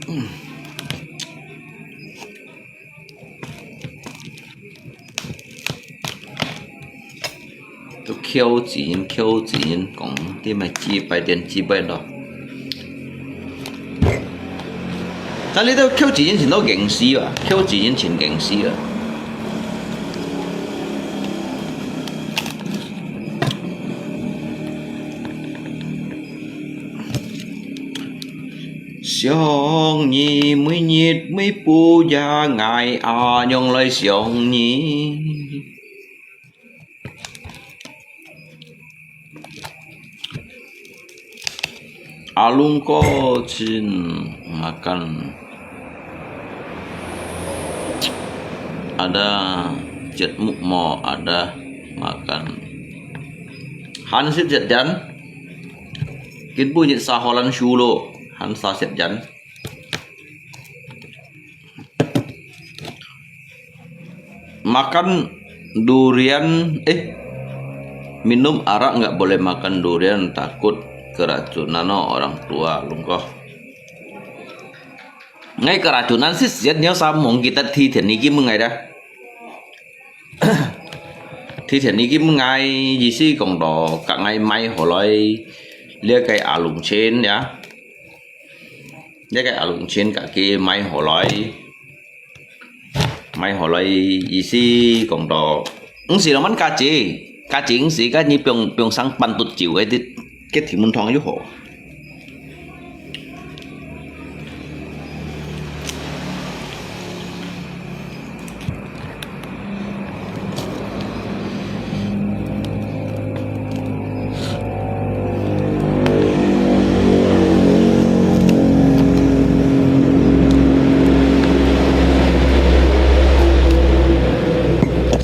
嗯。都Q錢，Q錢，講啲咩幾百點幾百咯。但你都Q錢錢都硬死啊，Q錢錢硬死啊！想你每日每步呀，𠊎阿娘來想你。 阿龙哥请makan. Ada節目無？Ada makan. Han sit jet jan. Kin bu nyit sa holan shulo. Han sa sit jan. Makan durian, eh, minum arak nggak boleh makan durian, takut keracunan no orang tua, lungkoh. Ngai keracunan sit siat nyo sa mong kita thi thian ni kim ngai da. Thi thian ni kim ngai, 意思講到，甲ngai買好來，這个阿龍錢呀。 這个阿龍錢家己買好來，買好來意思講到，毋係攏滿價錢，價錢毋係，該你放，放上半肚酒个，个提門堂又好。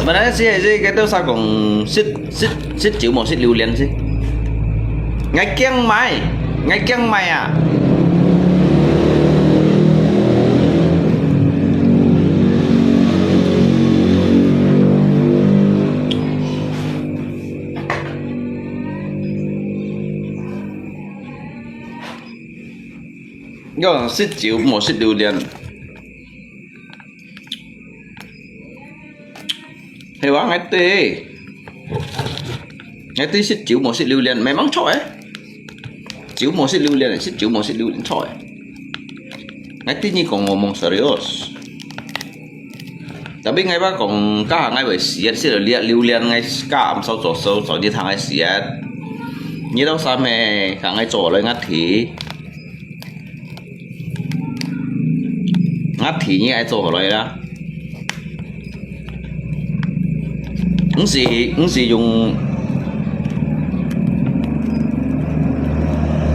Sebenarnya si, si, kita usah kong sit, sit, sit 酒無 sit 榴槤 si. Ngai kiang mai, ngai kiang mai ah. 要食酒，莫食榴槤。係話，𠊎對，𠊎對食酒莫食榴槤，memang著誒。酒莫食榴槤，食酒莫食榴槤，著誒。𠊎對你講，我無serious。 Tapi ngai ba kong ka ngai wei siat siat liat liu lian ngai ka am sau zo sau zo ni thang ngai siat. Ni tau sa me ka ngai zo loi ngat thi. Ngat thi ni ai zo loi la. Nsi nsi yung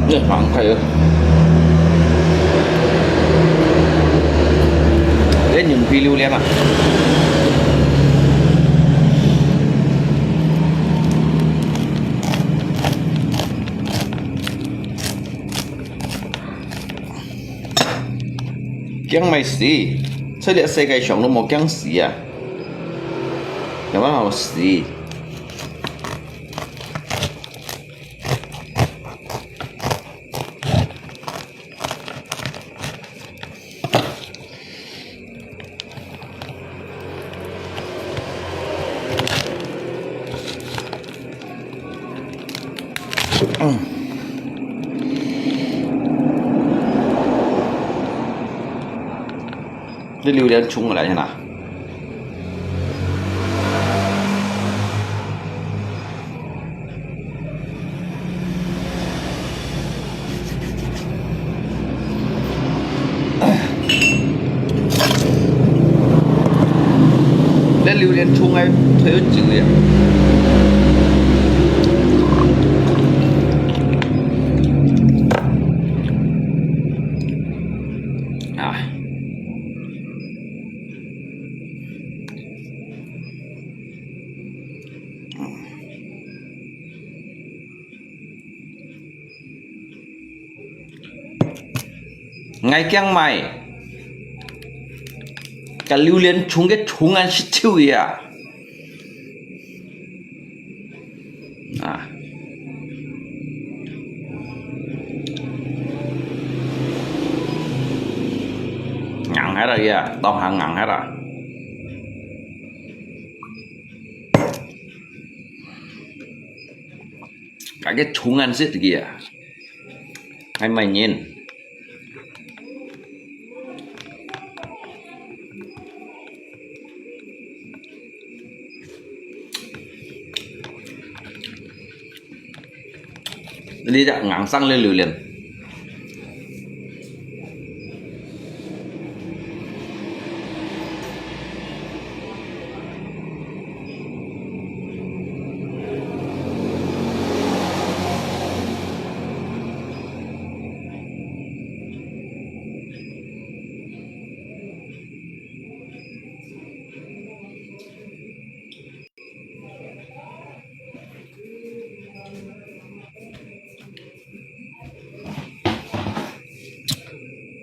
這蠻快的。這牛皮榴槤啊。驚麼死？出這世界上都無驚死啊！有乜好死？ 這榴槤衝過來係哪？ 這榴槤衝來，佢又走了。啊！ 𠊎驚麼个？該榴槤衝个衝啊，食手个啊！啊！硬忒啦，佢啊，當下硬忒啦。該个蟲眼色个啊，還賣人。你隻硬生个榴槤。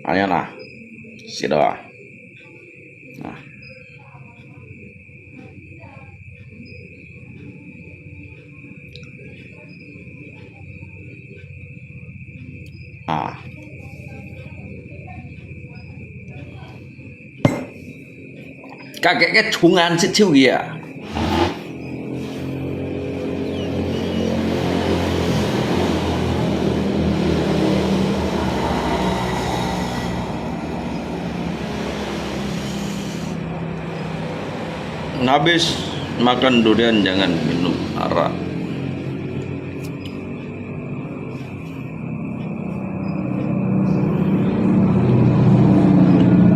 恁樣啦，食了啊。啊。 啊。該个，个蟲眼色臭个啊。 Habis makan durian jangan minum arak.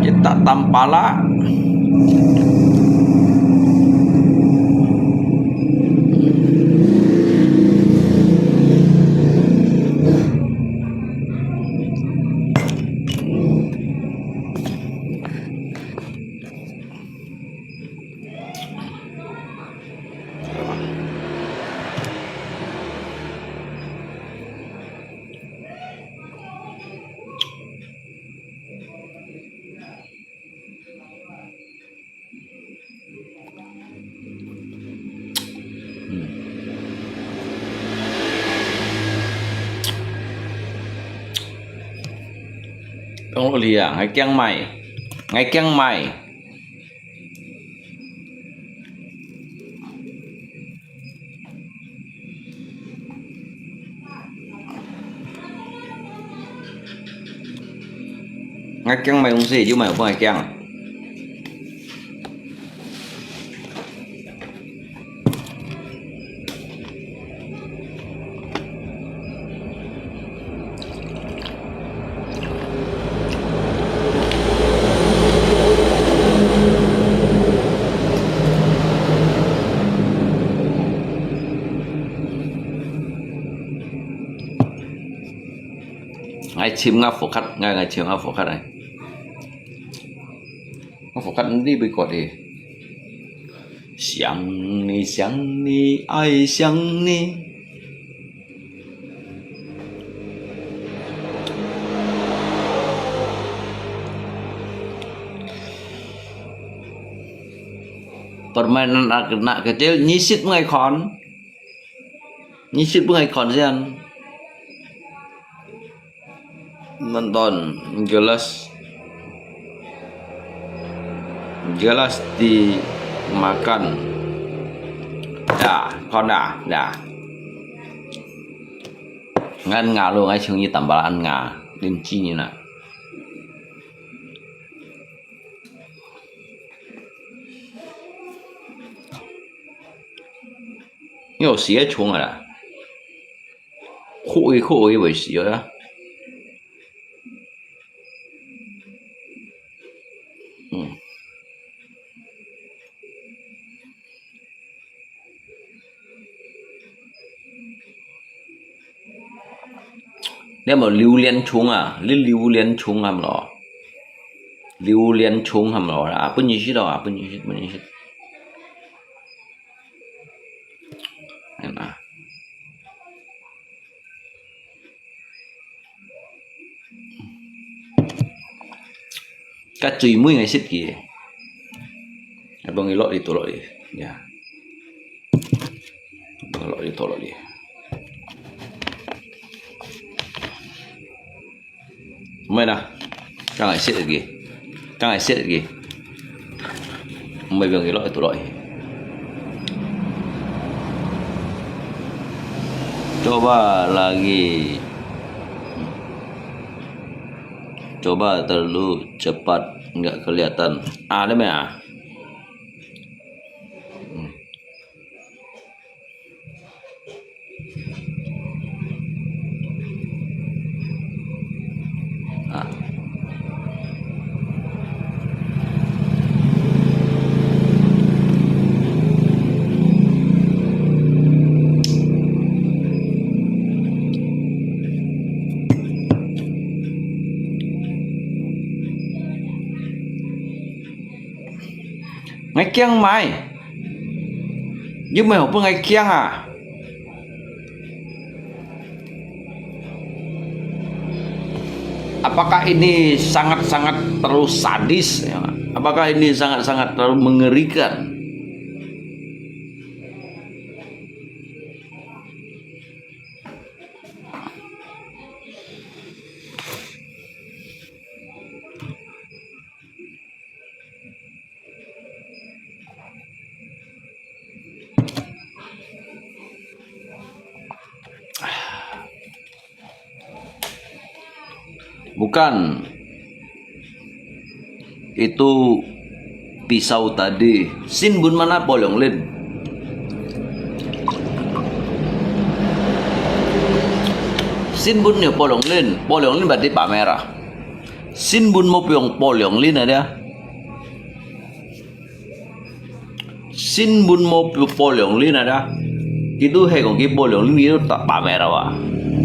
Kita tampala.講道理啊，𠊎驚買，𠊎驚買。 𠊎驚買東西，又買有分𠊎驚。 𠊎尋𠊎福客，𠊎，𠊎尋𠊎福客來。𠊎福客你會覺得，想你，想你，愛想你。 Permainan anak-anak kecil, nyisit pun ai kon. Nyisit pun ai kon sian. Nonton, gelas. Gelas dimakan. Dah, kon dah, dah. Ngan nga lo, ngai chung yi tambal an nga, lim chi ni na. Yo, xì ai chung a la. Khu yi, khu yi wei xì a la. Hmm. Ni mò liu lian chung a, li liu lian chung a mò lo. Liu lian chung a mò lo. A, pun yi xì lo, a, pun yi xì, pun yi xì. Ni na. Ka chui mui ngai sit ki. Abang ilok itu lok li. Ya. Abang ilok itu lok li. Mai na. Ka ngai sit ki. Ka ngai sit ki. Mai bang ilok itu lok li. Coba lagi. Coba terlalu cepat, nggak kelihatan. Ah, ada meh, ah? Hmm. Ah. Ngai kiang mai. Yua mai hong pun ngai kiang ah. Apakah ini sangat-sangat terlalu sadis? Ya? Apakah ini sangat-sangat terlalu mengerikan? Bukan. Itu pisau tadi. Sin bun mana Pô Liong Lin? Sin bun nyo Pô Liong Lin? Pô Liong Lin berarti pamerah. Sin bun mo piong Pô Liong Lin ada. Sin bun mo Pô Liong Lin ada. Kitu he kong ki Pô Liong Lin kitu ta pamerah wa.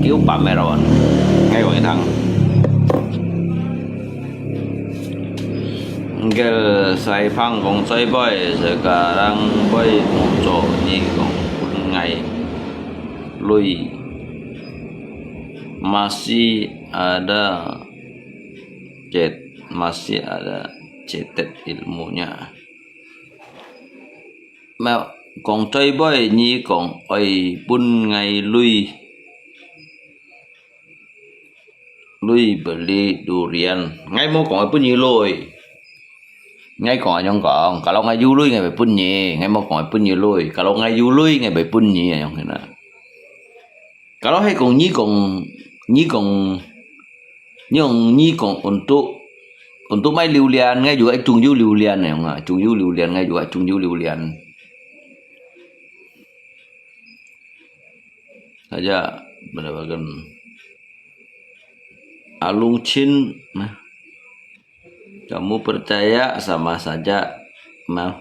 Kitu pamerah wa. Ngai kong itang. Nggel Sai Phang kong Choi Boy sekarang Boy muncul ni kong pun ngai lui. Masih ada cet, masih ada cetet ilmunya. Mèo, kong Choi Boy nyi kong oi pun ngai lui, lui beli durian. Ngai mo kong oi pun nyi lui. Ngai kong anyong kong, kalau ngai yu lui ngai bai pun nyi, ngai mo kong oi pun nyi lui. Kalau ngai yu lui ngai bai pun nyi anyong hina. Kalau he kong nyi kong, nyi kong, nyi kong, nyi kong untuk, untuk mai liu lian, ngai juga chung yu liu lian ne, nga, chung yu liu lian, ngai juga chung yu liu lian. Saja, mendapatkan Alung Chin, nah. Kamu percaya sama saja menduakan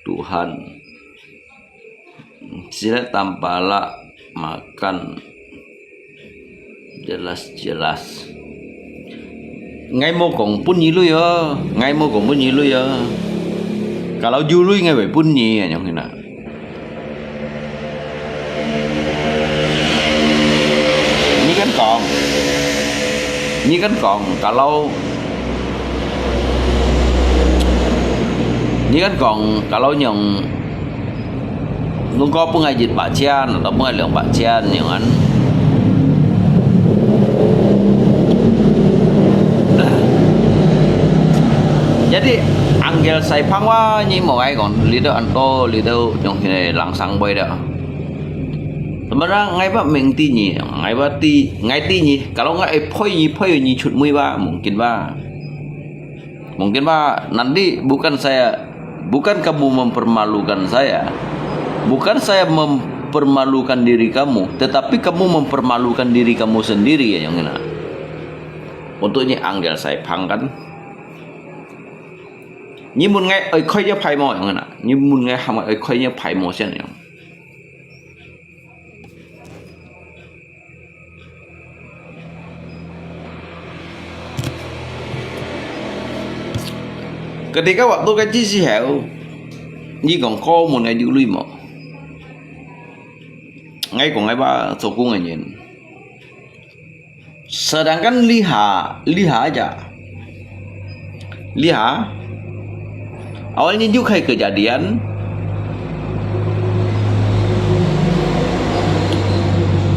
Tuhan. Sila tampala makan jelas-jelas. Ngai mo kong pun nyi lui yo, ngai mo kong pun nyi lui yo. Kalau yu lui ngai bai pun nyi, anyong hina. Nyi kan kong. Nyi kan kong, kalau, nyi kan kong, kalau nyong, nung ko pun ngai jet ba chian, atau pun ngai liang ba chian, nyong an. Jadi, anggel Sai Phang wa, nyi mo ngai kong, litu anto, litu nyong hina langsang boy da. Sebenarnya ngai ba meng ti nyi, ngai ba ti, ngai ti nyi. Kalau ngai poi nyi, poi nyi cut mui ba, mungkin ba. Mungkin ba, nanti bukan saya, bukan kamu mempermalukan saya. Bukan saya mempermalukan diri kamu, tetapi kamu mempermalukan diri kamu sendiri ya, yang kena. Untuk nyi anggel Sai Phang kan. Nyi mun ngai oi khoi ya phai mo, yang kena. Nyi mun ngai ham oi khoi ya phai mo sian yang. Ketika waktu kecil si heu, nyi kong ko mun ngai yu lui mo. Ngai kong ngai ba sokong ngai nyin. Sedangkan liha, liha aja. Liha, awalnya juga kejadian,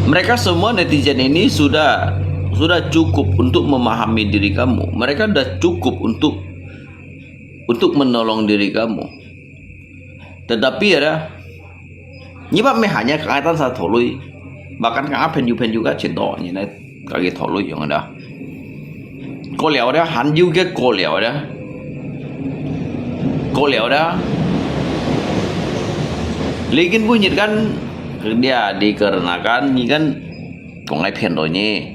mereka semua netizen ini sudah sudah cukup untuk memahami diri kamu. Mereka sudah cukup untuk untuk menolong diri kamu. Tetapi ada 你把咩hanya kang ai tan sa thổ lui, bahkan kang ai朋友朋友个全多，你呢，kaki thổ lui用的。过了的，还有个过了的，过了的。Lekin bunyi kan dia dikarenakan ni kan kong ai phiền rồi nhỉ.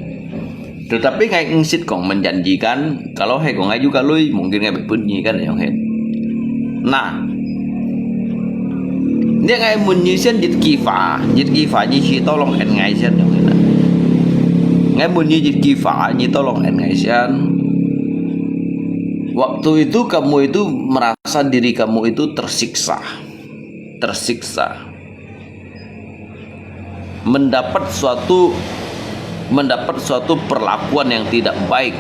Tetapi ngai ngsit kong menjanjikan, kalau hai kong ngai juga lui, mungkin ngai bepun nyi kan yang hen. Nah, dia ngai mun nyi sian jit kifa, jit kifa nyi si tolong en ngai sian yang hen. Ngai mun nyi jit kifa nyi tolong en ngai sian. Waktu itu kamu itu merasa diri kamu itu tersiksa, tersiksa. Mendapat suatu, mendapat suatu perlakuan yang tidak baik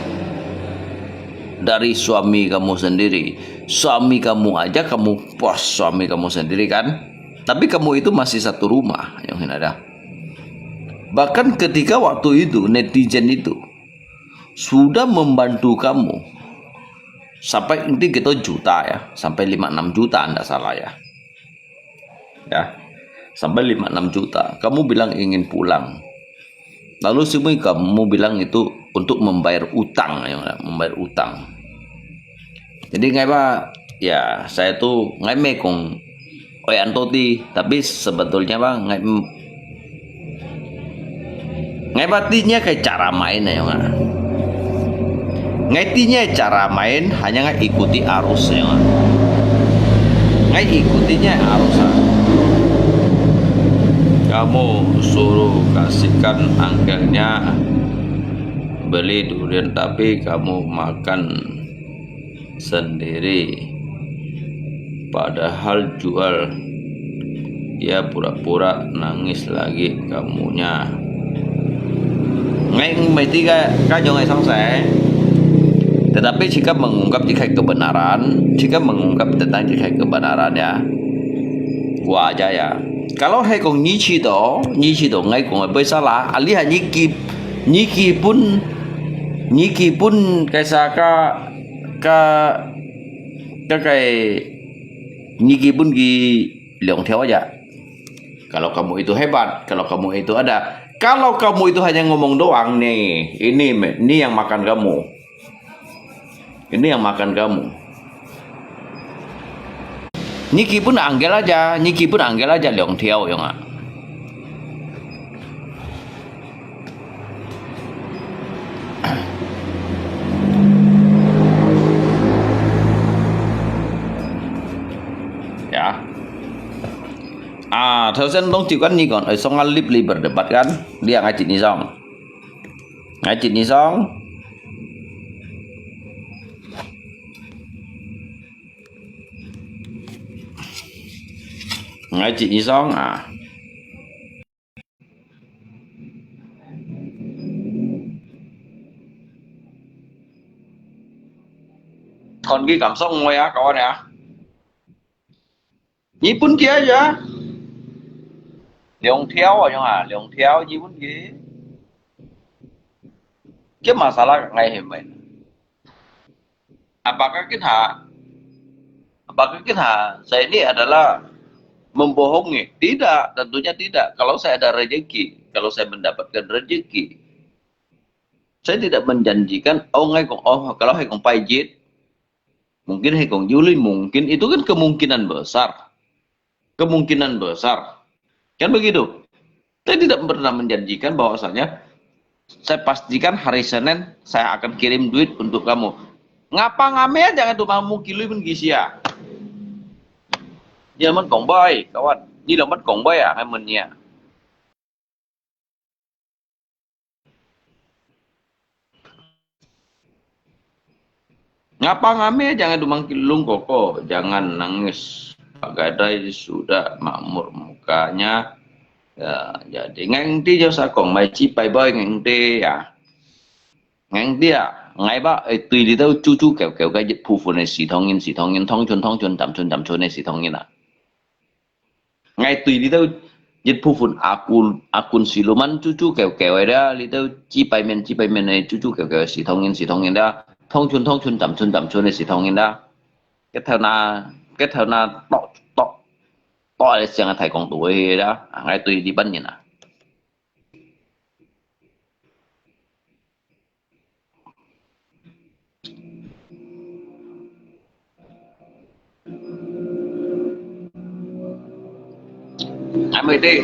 dari suami kamu sendiri. Suami kamu aja kamu puas suami kamu sendiri kan? Tapi kamu itu masih satu rumah yang ada. Bahkan ketika waktu itu netizen itu sudah membantu kamu sampai nanti kita juta ya, sampai lima enam juta ndak salah ya. Ya, sampai lima enam juta. Kamu bilang ingin pulang. Lalu semua kamu bilang itu untuk membayar utang, ya, membayar utang. Jadi ngai ba, ya, saya tu ngai mekong oi anto ti, tapi sebetulnya ba ngai ngai ba tinya kai cara main ya, ngai. Ngai tinya cara main hanya ngai ikuti arus ya, ngai. Ngai ikutinya arus ah. Kamu suruh kasihkan angkelnya beli durian, tapi kamu makan sendiri. Padahal jual, dia pura-pura nangis lagi kamunya. Ngai mesti ka, ka jong ngai sangsai. Tetapi jika mengungkap jika kebenaran, jika mengungkap tentang jika kebenaran ya, wajar ya. Kalau hai kong nyi chi to, nyi chi to ngai kong bai salah, ali ha nyi ki, nyi ki pun, nyi ki pun kaisa ka, ka, ka kai, nyi ki pun ki liang thiau aja. Kalau kamu itu hebat, kalau kamu itu ada, kalau kamu itu hanya ngomong doang nih, ini me-, ini yang makan kamu. Ini yang makan kamu. Nyi ki pun angkel aja, nyi ki pun angkel aja liang thiau yang ah. Ya. Ah, 頭先攏就跟你講，哎，上個禮拜 berdebat kan, dia ngai cit ni song. Ngai cit ni song. Ngai cit ni song ah. Kon ki kam song ngoi ah, kawan ya. Nyi pun kia ya. Liang thiau ah, yang ah, liang thiau nyi pun ki. Kia masalah ngai hemai. Apakah kita, apakah kita, saya ini adalah membohongi? Tidak, tentunya tidak. Kalau saya ada rezeki, kalau saya mendapatkan rezeki, saya tidak menjanjikan, oh, ngai kong, oh, kalau hai kong pai jit, mungkin hai kong juli, mungkin itu kan kemungkinan besar. Kemungkinan besar. Kan begitu? Saya tidak pernah menjanjikan bahwasanya saya pastikan hari Senin saya akan kirim duit untuk kamu. Ngapa ngame aja ngai tu mau mungkin lui pun kisia. Ni lamat kong bai, kawan. Ni lamat kong bai ah, ngai men nia. Ngapa ngame jangan dumang kilung koko, jangan nangis. Pak Gadai sudah makmur mukanya. Ya, jadi ngai ti jo sakong mai ci pai boy ngai ti ya. Ngai ti ya, ngai ba, eh, tui li tau cucu kêu kêu cái dịch phu phun này xì thong yin, xì thong yin, thong chun, thong chun, tam chun, tam chun này xì thong yin à. Ngai tui li tau, yit phu phun akun, akun siluman cucu kêu kêu ai da, li tau ci pai men, ci pai men ai cucu kêu kêu si thong yin, si thong yin da. Thong chun, thong chun, tam chun, tam chun ai si thong yin da. Cái thao na, cái thao na tok, tok. 到底想个太公都会啦，啊，𠊎对你本人啊。 Hai mươi tê.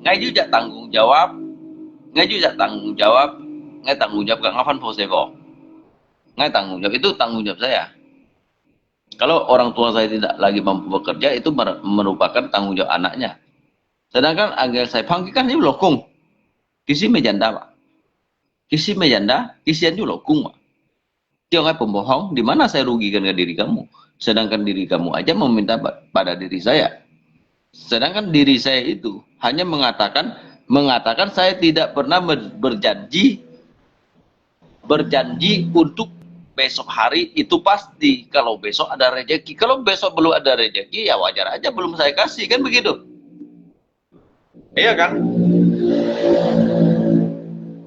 Ngai juga tanggung jawab. Ngai juga tanggung jawab. Ngai tanggung jawab ka ngafan po sebo. Ngai tanggung jawab. Itu tanggung jawab saya. Kalau orang tua saya tidak lagi mampu bekerja, itu mer-, merupakan tanggung jawab anaknya. Sedangkan angel saya panggilkan itu lokong. Kisi mejanda, Pak. Kisi mejanda, kisian itu lokong, Pak. Tiap pembohong, di mana saya rugikan ke diri kamu? Sedangkan diri kamu aja meminta pa-, pada diri saya. Sedangkan diri saya itu hanya mengatakan, mengatakan saya tidak pernah ber-, berjanji, berjanji untuk besok hari itu pasti. Kalau besok ada rezeki, kalau besok belum ada rezeki, ya wajar aja belum saya kasih, kan begitu? Iya kan?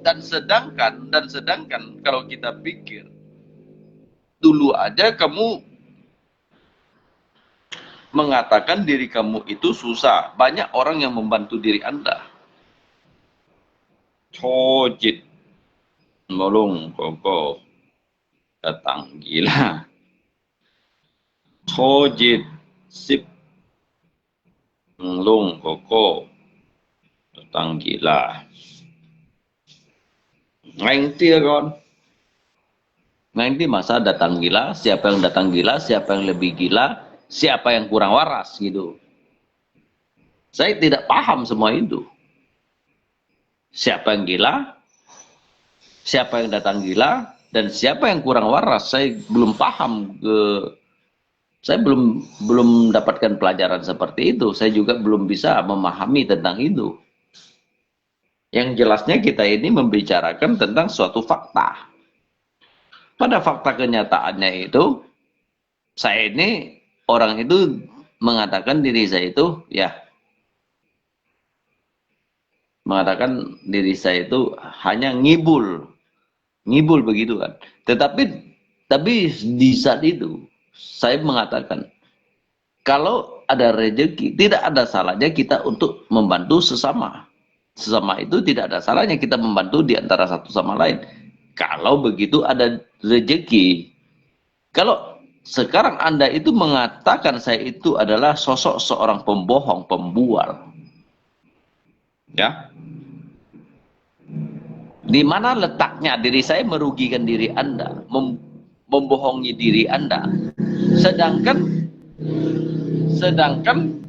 Dan sedangkan, dan sedangkan kalau kita pikir, dulu aja kamu mengatakan diri kamu itu susah. Banyak orang yang membantu diri Anda. Chojit, mulung koko, datang gila. Chojit, sip, mulung koko, datang gila. Ngerti kon? Ngerti masa datang gila, siapa yang datang gila, siapa yang lebih gila, siapa yang kurang waras gitu. Saya tidak paham semua itu. Siapa yang gila, siapa yang datang gila, dan siapa yang kurang waras, saya belum paham ke, saya belum, belum dapatkan pelajaran seperti itu. Saya juga belum bisa memahami tentang itu. Yang jelasnya kita ini membicarakan tentang suatu fakta. Pada fakta kenyataannya itu, saya ini, orang itu mengatakan diri saya itu, ya, mengatakan diri saya itu hanya ngibul. Ngibul begitu kan. Tetapi, tapi di saat itu, saya mengatakan, kalau ada rezeki, tidak ada salahnya kita untuk membantu sesama. Sesama itu tidak ada salahnya kita membantu di antara satu sama lain. Kalau begitu ada rezeki. Kalau sekarang Anda itu mengatakan saya itu adalah sosok seorang pembohong, pembual. Ya. Di mana letaknya diri saya merugikan diri Anda, mem-, membohongi diri Anda. Sedangkan, sedangkan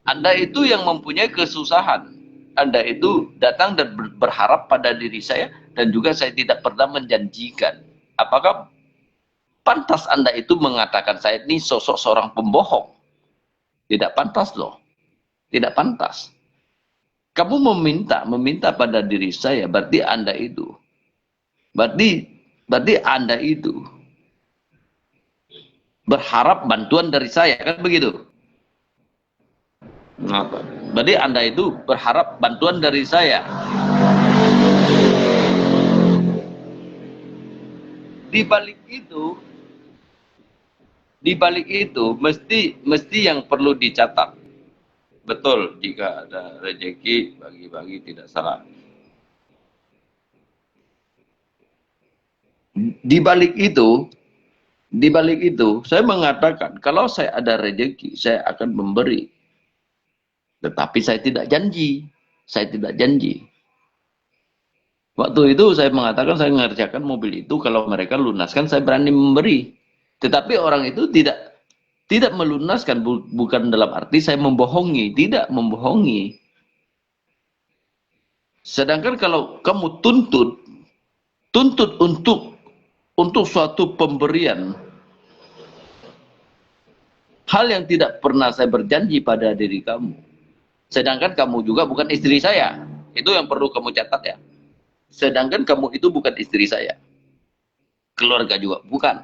Anda itu yang mempunyai kesusahan. Anda itu datang dan ber-, berharap pada diri saya dan juga saya tidak pernah menjanjikan. Apakah pantas Anda itu mengatakan saya ini sosok seorang pembohong? Tidak pantas loh. Tidak pantas. Kamu meminta, meminta pada diri saya, berarti Anda itu. Berarti, berarti Anda itu berharap bantuan dari saya, kan begitu? Apa? Berarti Anda itu berharap bantuan dari saya. Di balik itu, di balik itu, mesti, mesti yang perlu dicatat. Betul, jika ada rezeki, bagi-bagi tidak salah. Di balik itu, di balik itu, saya mengatakan, kalau saya ada rezeki, saya akan memberi. Tetapi saya tidak janji. Saya tidak janji. Waktu itu saya mengatakan saya mengerjakan mobil itu, kalau mereka lunaskan, saya berani memberi. Tetapi orang itu tidak, tidak melunaskan, bu-, bukan dalam arti saya membohongi, tidak membohongi. Sedangkan kalau kamu tuntut, tuntut untuk, untuk suatu pemberian, hal yang tidak pernah saya berjanji pada diri kamu. Sedangkan kamu juga bukan istri saya. Itu yang perlu kamu catat ya. Sedangkan kamu itu bukan istri saya. Keluarga juga bukan.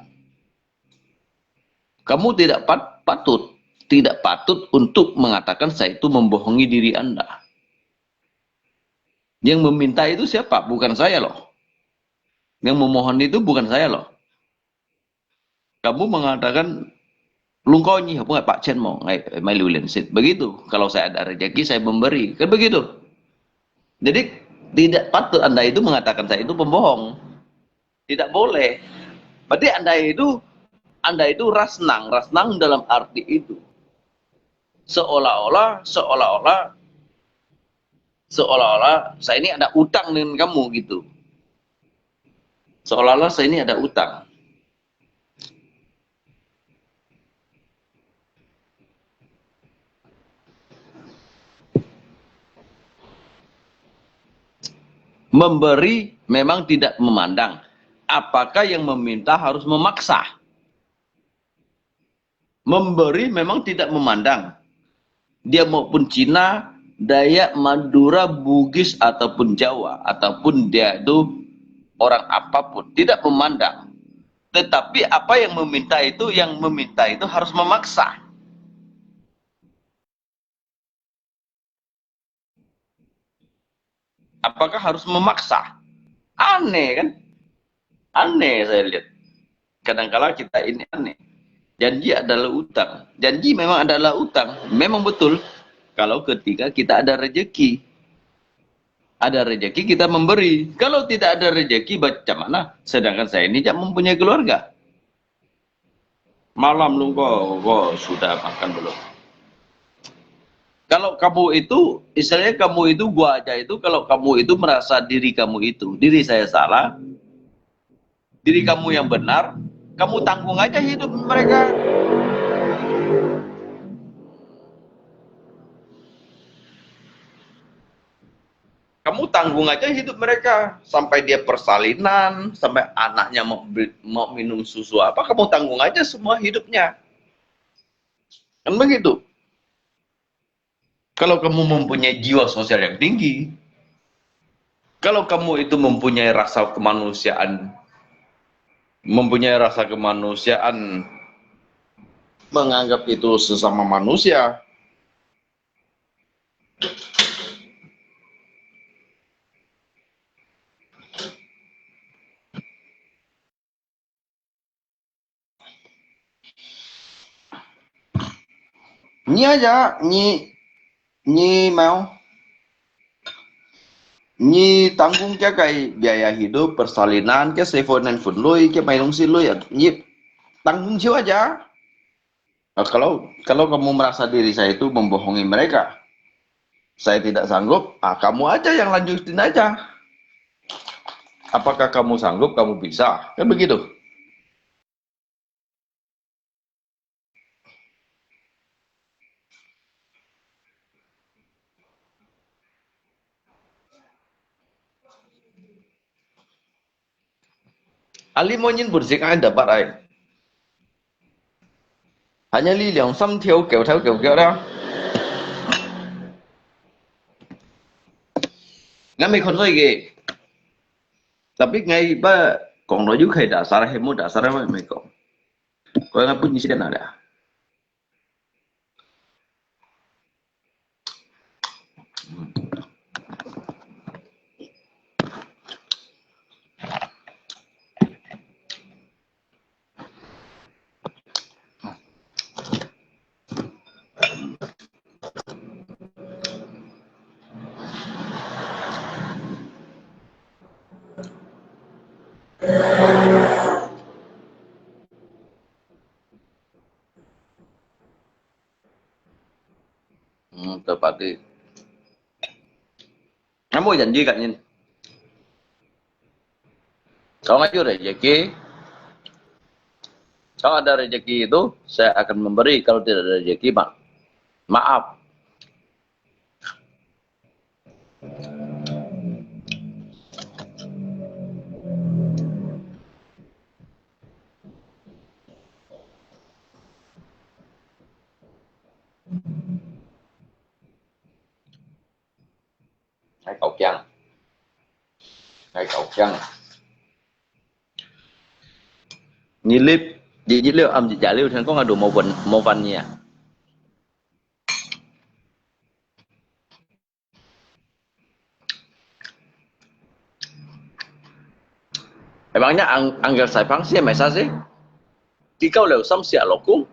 Kamu tidak pat-, patut, tidak patut untuk mengatakan saya itu membohongi diri Anda. Yang meminta itu siapa? Bukan saya loh. Yang memohon itu bukan saya loh. Kamu mengatakan, "Lungko nyi hepung pak chen mo, ngai, mai liu lien sit." Begitu. Kalau saya ada rezeki, saya memberi. Kan begitu. Jadi, tidak patut Anda itu mengatakan saya itu pembohong. Tidak boleh. Berarti Anda itu, Anda itu rasnang, rasnang dalam arti itu. Seolah-olah, seolah-olah, seolah-olah saya ini ada utang dengan kamu gitu. Seolah-olah saya ini ada utang. Memberi memang tidak memandang apakah yang meminta harus memaksa. Memberi memang tidak memandang dia maupun Cina, Dayak, Madura, Bugis, ataupun Jawa, ataupun dia itu orang apapun, tidak memandang. Tetapi apa yang meminta itu, yang meminta itu harus memaksa. Apakah harus memaksa? Aneh kan? Aneh saya lihat. Kadangkala kita ini aneh. Janji adalah utang. Janji memang adalah utang. Memang betul. Kalau ketika kita ada rezeki. Ada rezeki kita memberi. Kalau tidak ada rezeki macam mana? Sedangkan saya ini tidak mempunyai keluarga. Malam Lungko, ko sudah makan belum? Kalau kamu itu, istilahnya kamu itu, gua aja itu, kalau kamu itu merasa diri kamu itu, diri saya salah, diri kamu yang benar, kamu tanggung aja hidup mereka. Kamu tanggung aja hidup mereka sampai dia persalinan, sampai anaknya mau, mau minum susu apa, kamu tanggung aja semua hidupnya. Kan begitu. Kalau kamu mempunyai jiwa sosial yang tinggi, kalau kamu itu mempunyai rasa kemanusiaan, mempunyai rasa kemanusiaan, menganggap itu sesama manusia, Nyi aja, nyi, nyi mau. Nyi tanggung kia kai biaya hidup, persalinan, kia sevonan fun lui, kia mai dongsi lui, nyi tanggung jiwa aja. Nah, kalau kalau kamu merasa diri saya itu membohongi mereka, saya tidak sanggup, ah, kamu aja yang lanjutin aja. Apakah kamu sanggup, kamu bisa? Kan begitu. Ahli mo nyin bun sik ai dapat ai. Hanya li liang sam thiau kiau thiau kiau kiau dah. Ngai mai khon soi ke. Tapi ngai ba kong lo yu khai dasar he mo dasar mai mai kong. Ko ngai pun isi kan ada. Hmm, tepati. Kamu janji kat nyin. Kalau ada rezeki, kalau ada rezeki itu, saya akan memberi. Kalau tidak ada rezeki, ma-, maaf. Hai kau kiang. Hai kau kiang. Nilip, di nilip am di jalil thang kong adu mau van, mau van nia. Emangnya ang, angger sai pang sih, mai sa sih? Ikaw law Sam siya lokong.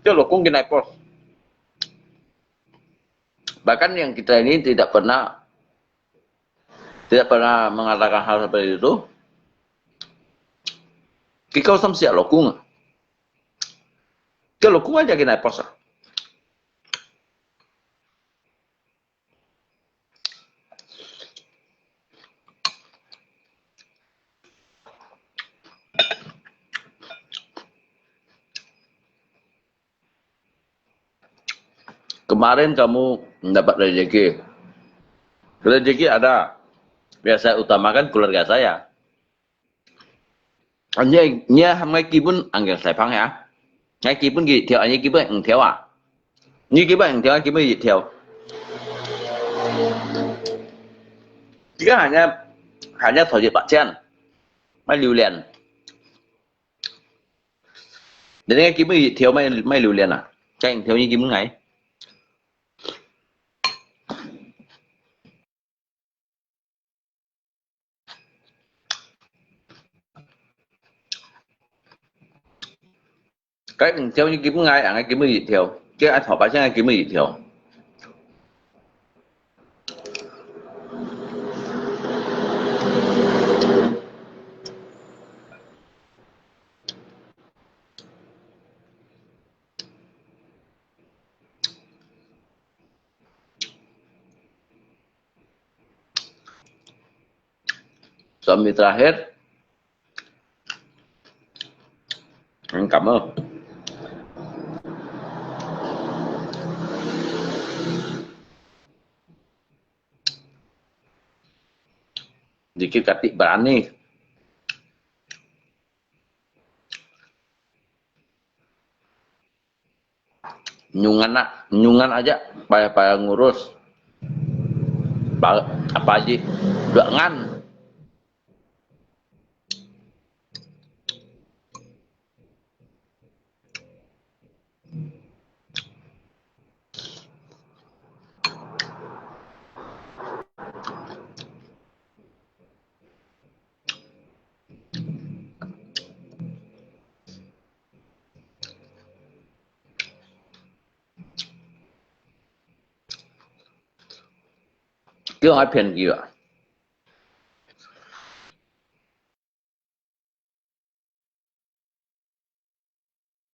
Dia lokong kinai pos. Bahkan yang kita ini tidak pernah tidak pernah mengatakan hal seperti itu. Ikaw Sam siya lokong. Dia lokong aja kinai pos. Kemarin kamu mendapat rezeki. Rezeki ada. Biar saya utamakan keluarga saya. Nyi, nyi ham ngai基本 angin sai phang ya. Ngai基本一條，nyi基本五條啊。Nyi基本五條，ngai基本一條。Jika hanya hanya 頭一百千，買榴蓮。Jadi ngai基本一條買買榴蓮啊，該五條nyi基本ngai。 該五條你基本愛，恁樣基本一條，這愛頭擺先愛基本一條。Suami terakhir. Ang kamo. Dikit katik berani. Nyungan nak, nyungan aja payah-payah ngurus. Apa aja duangan. Kêu ai 便宜啊，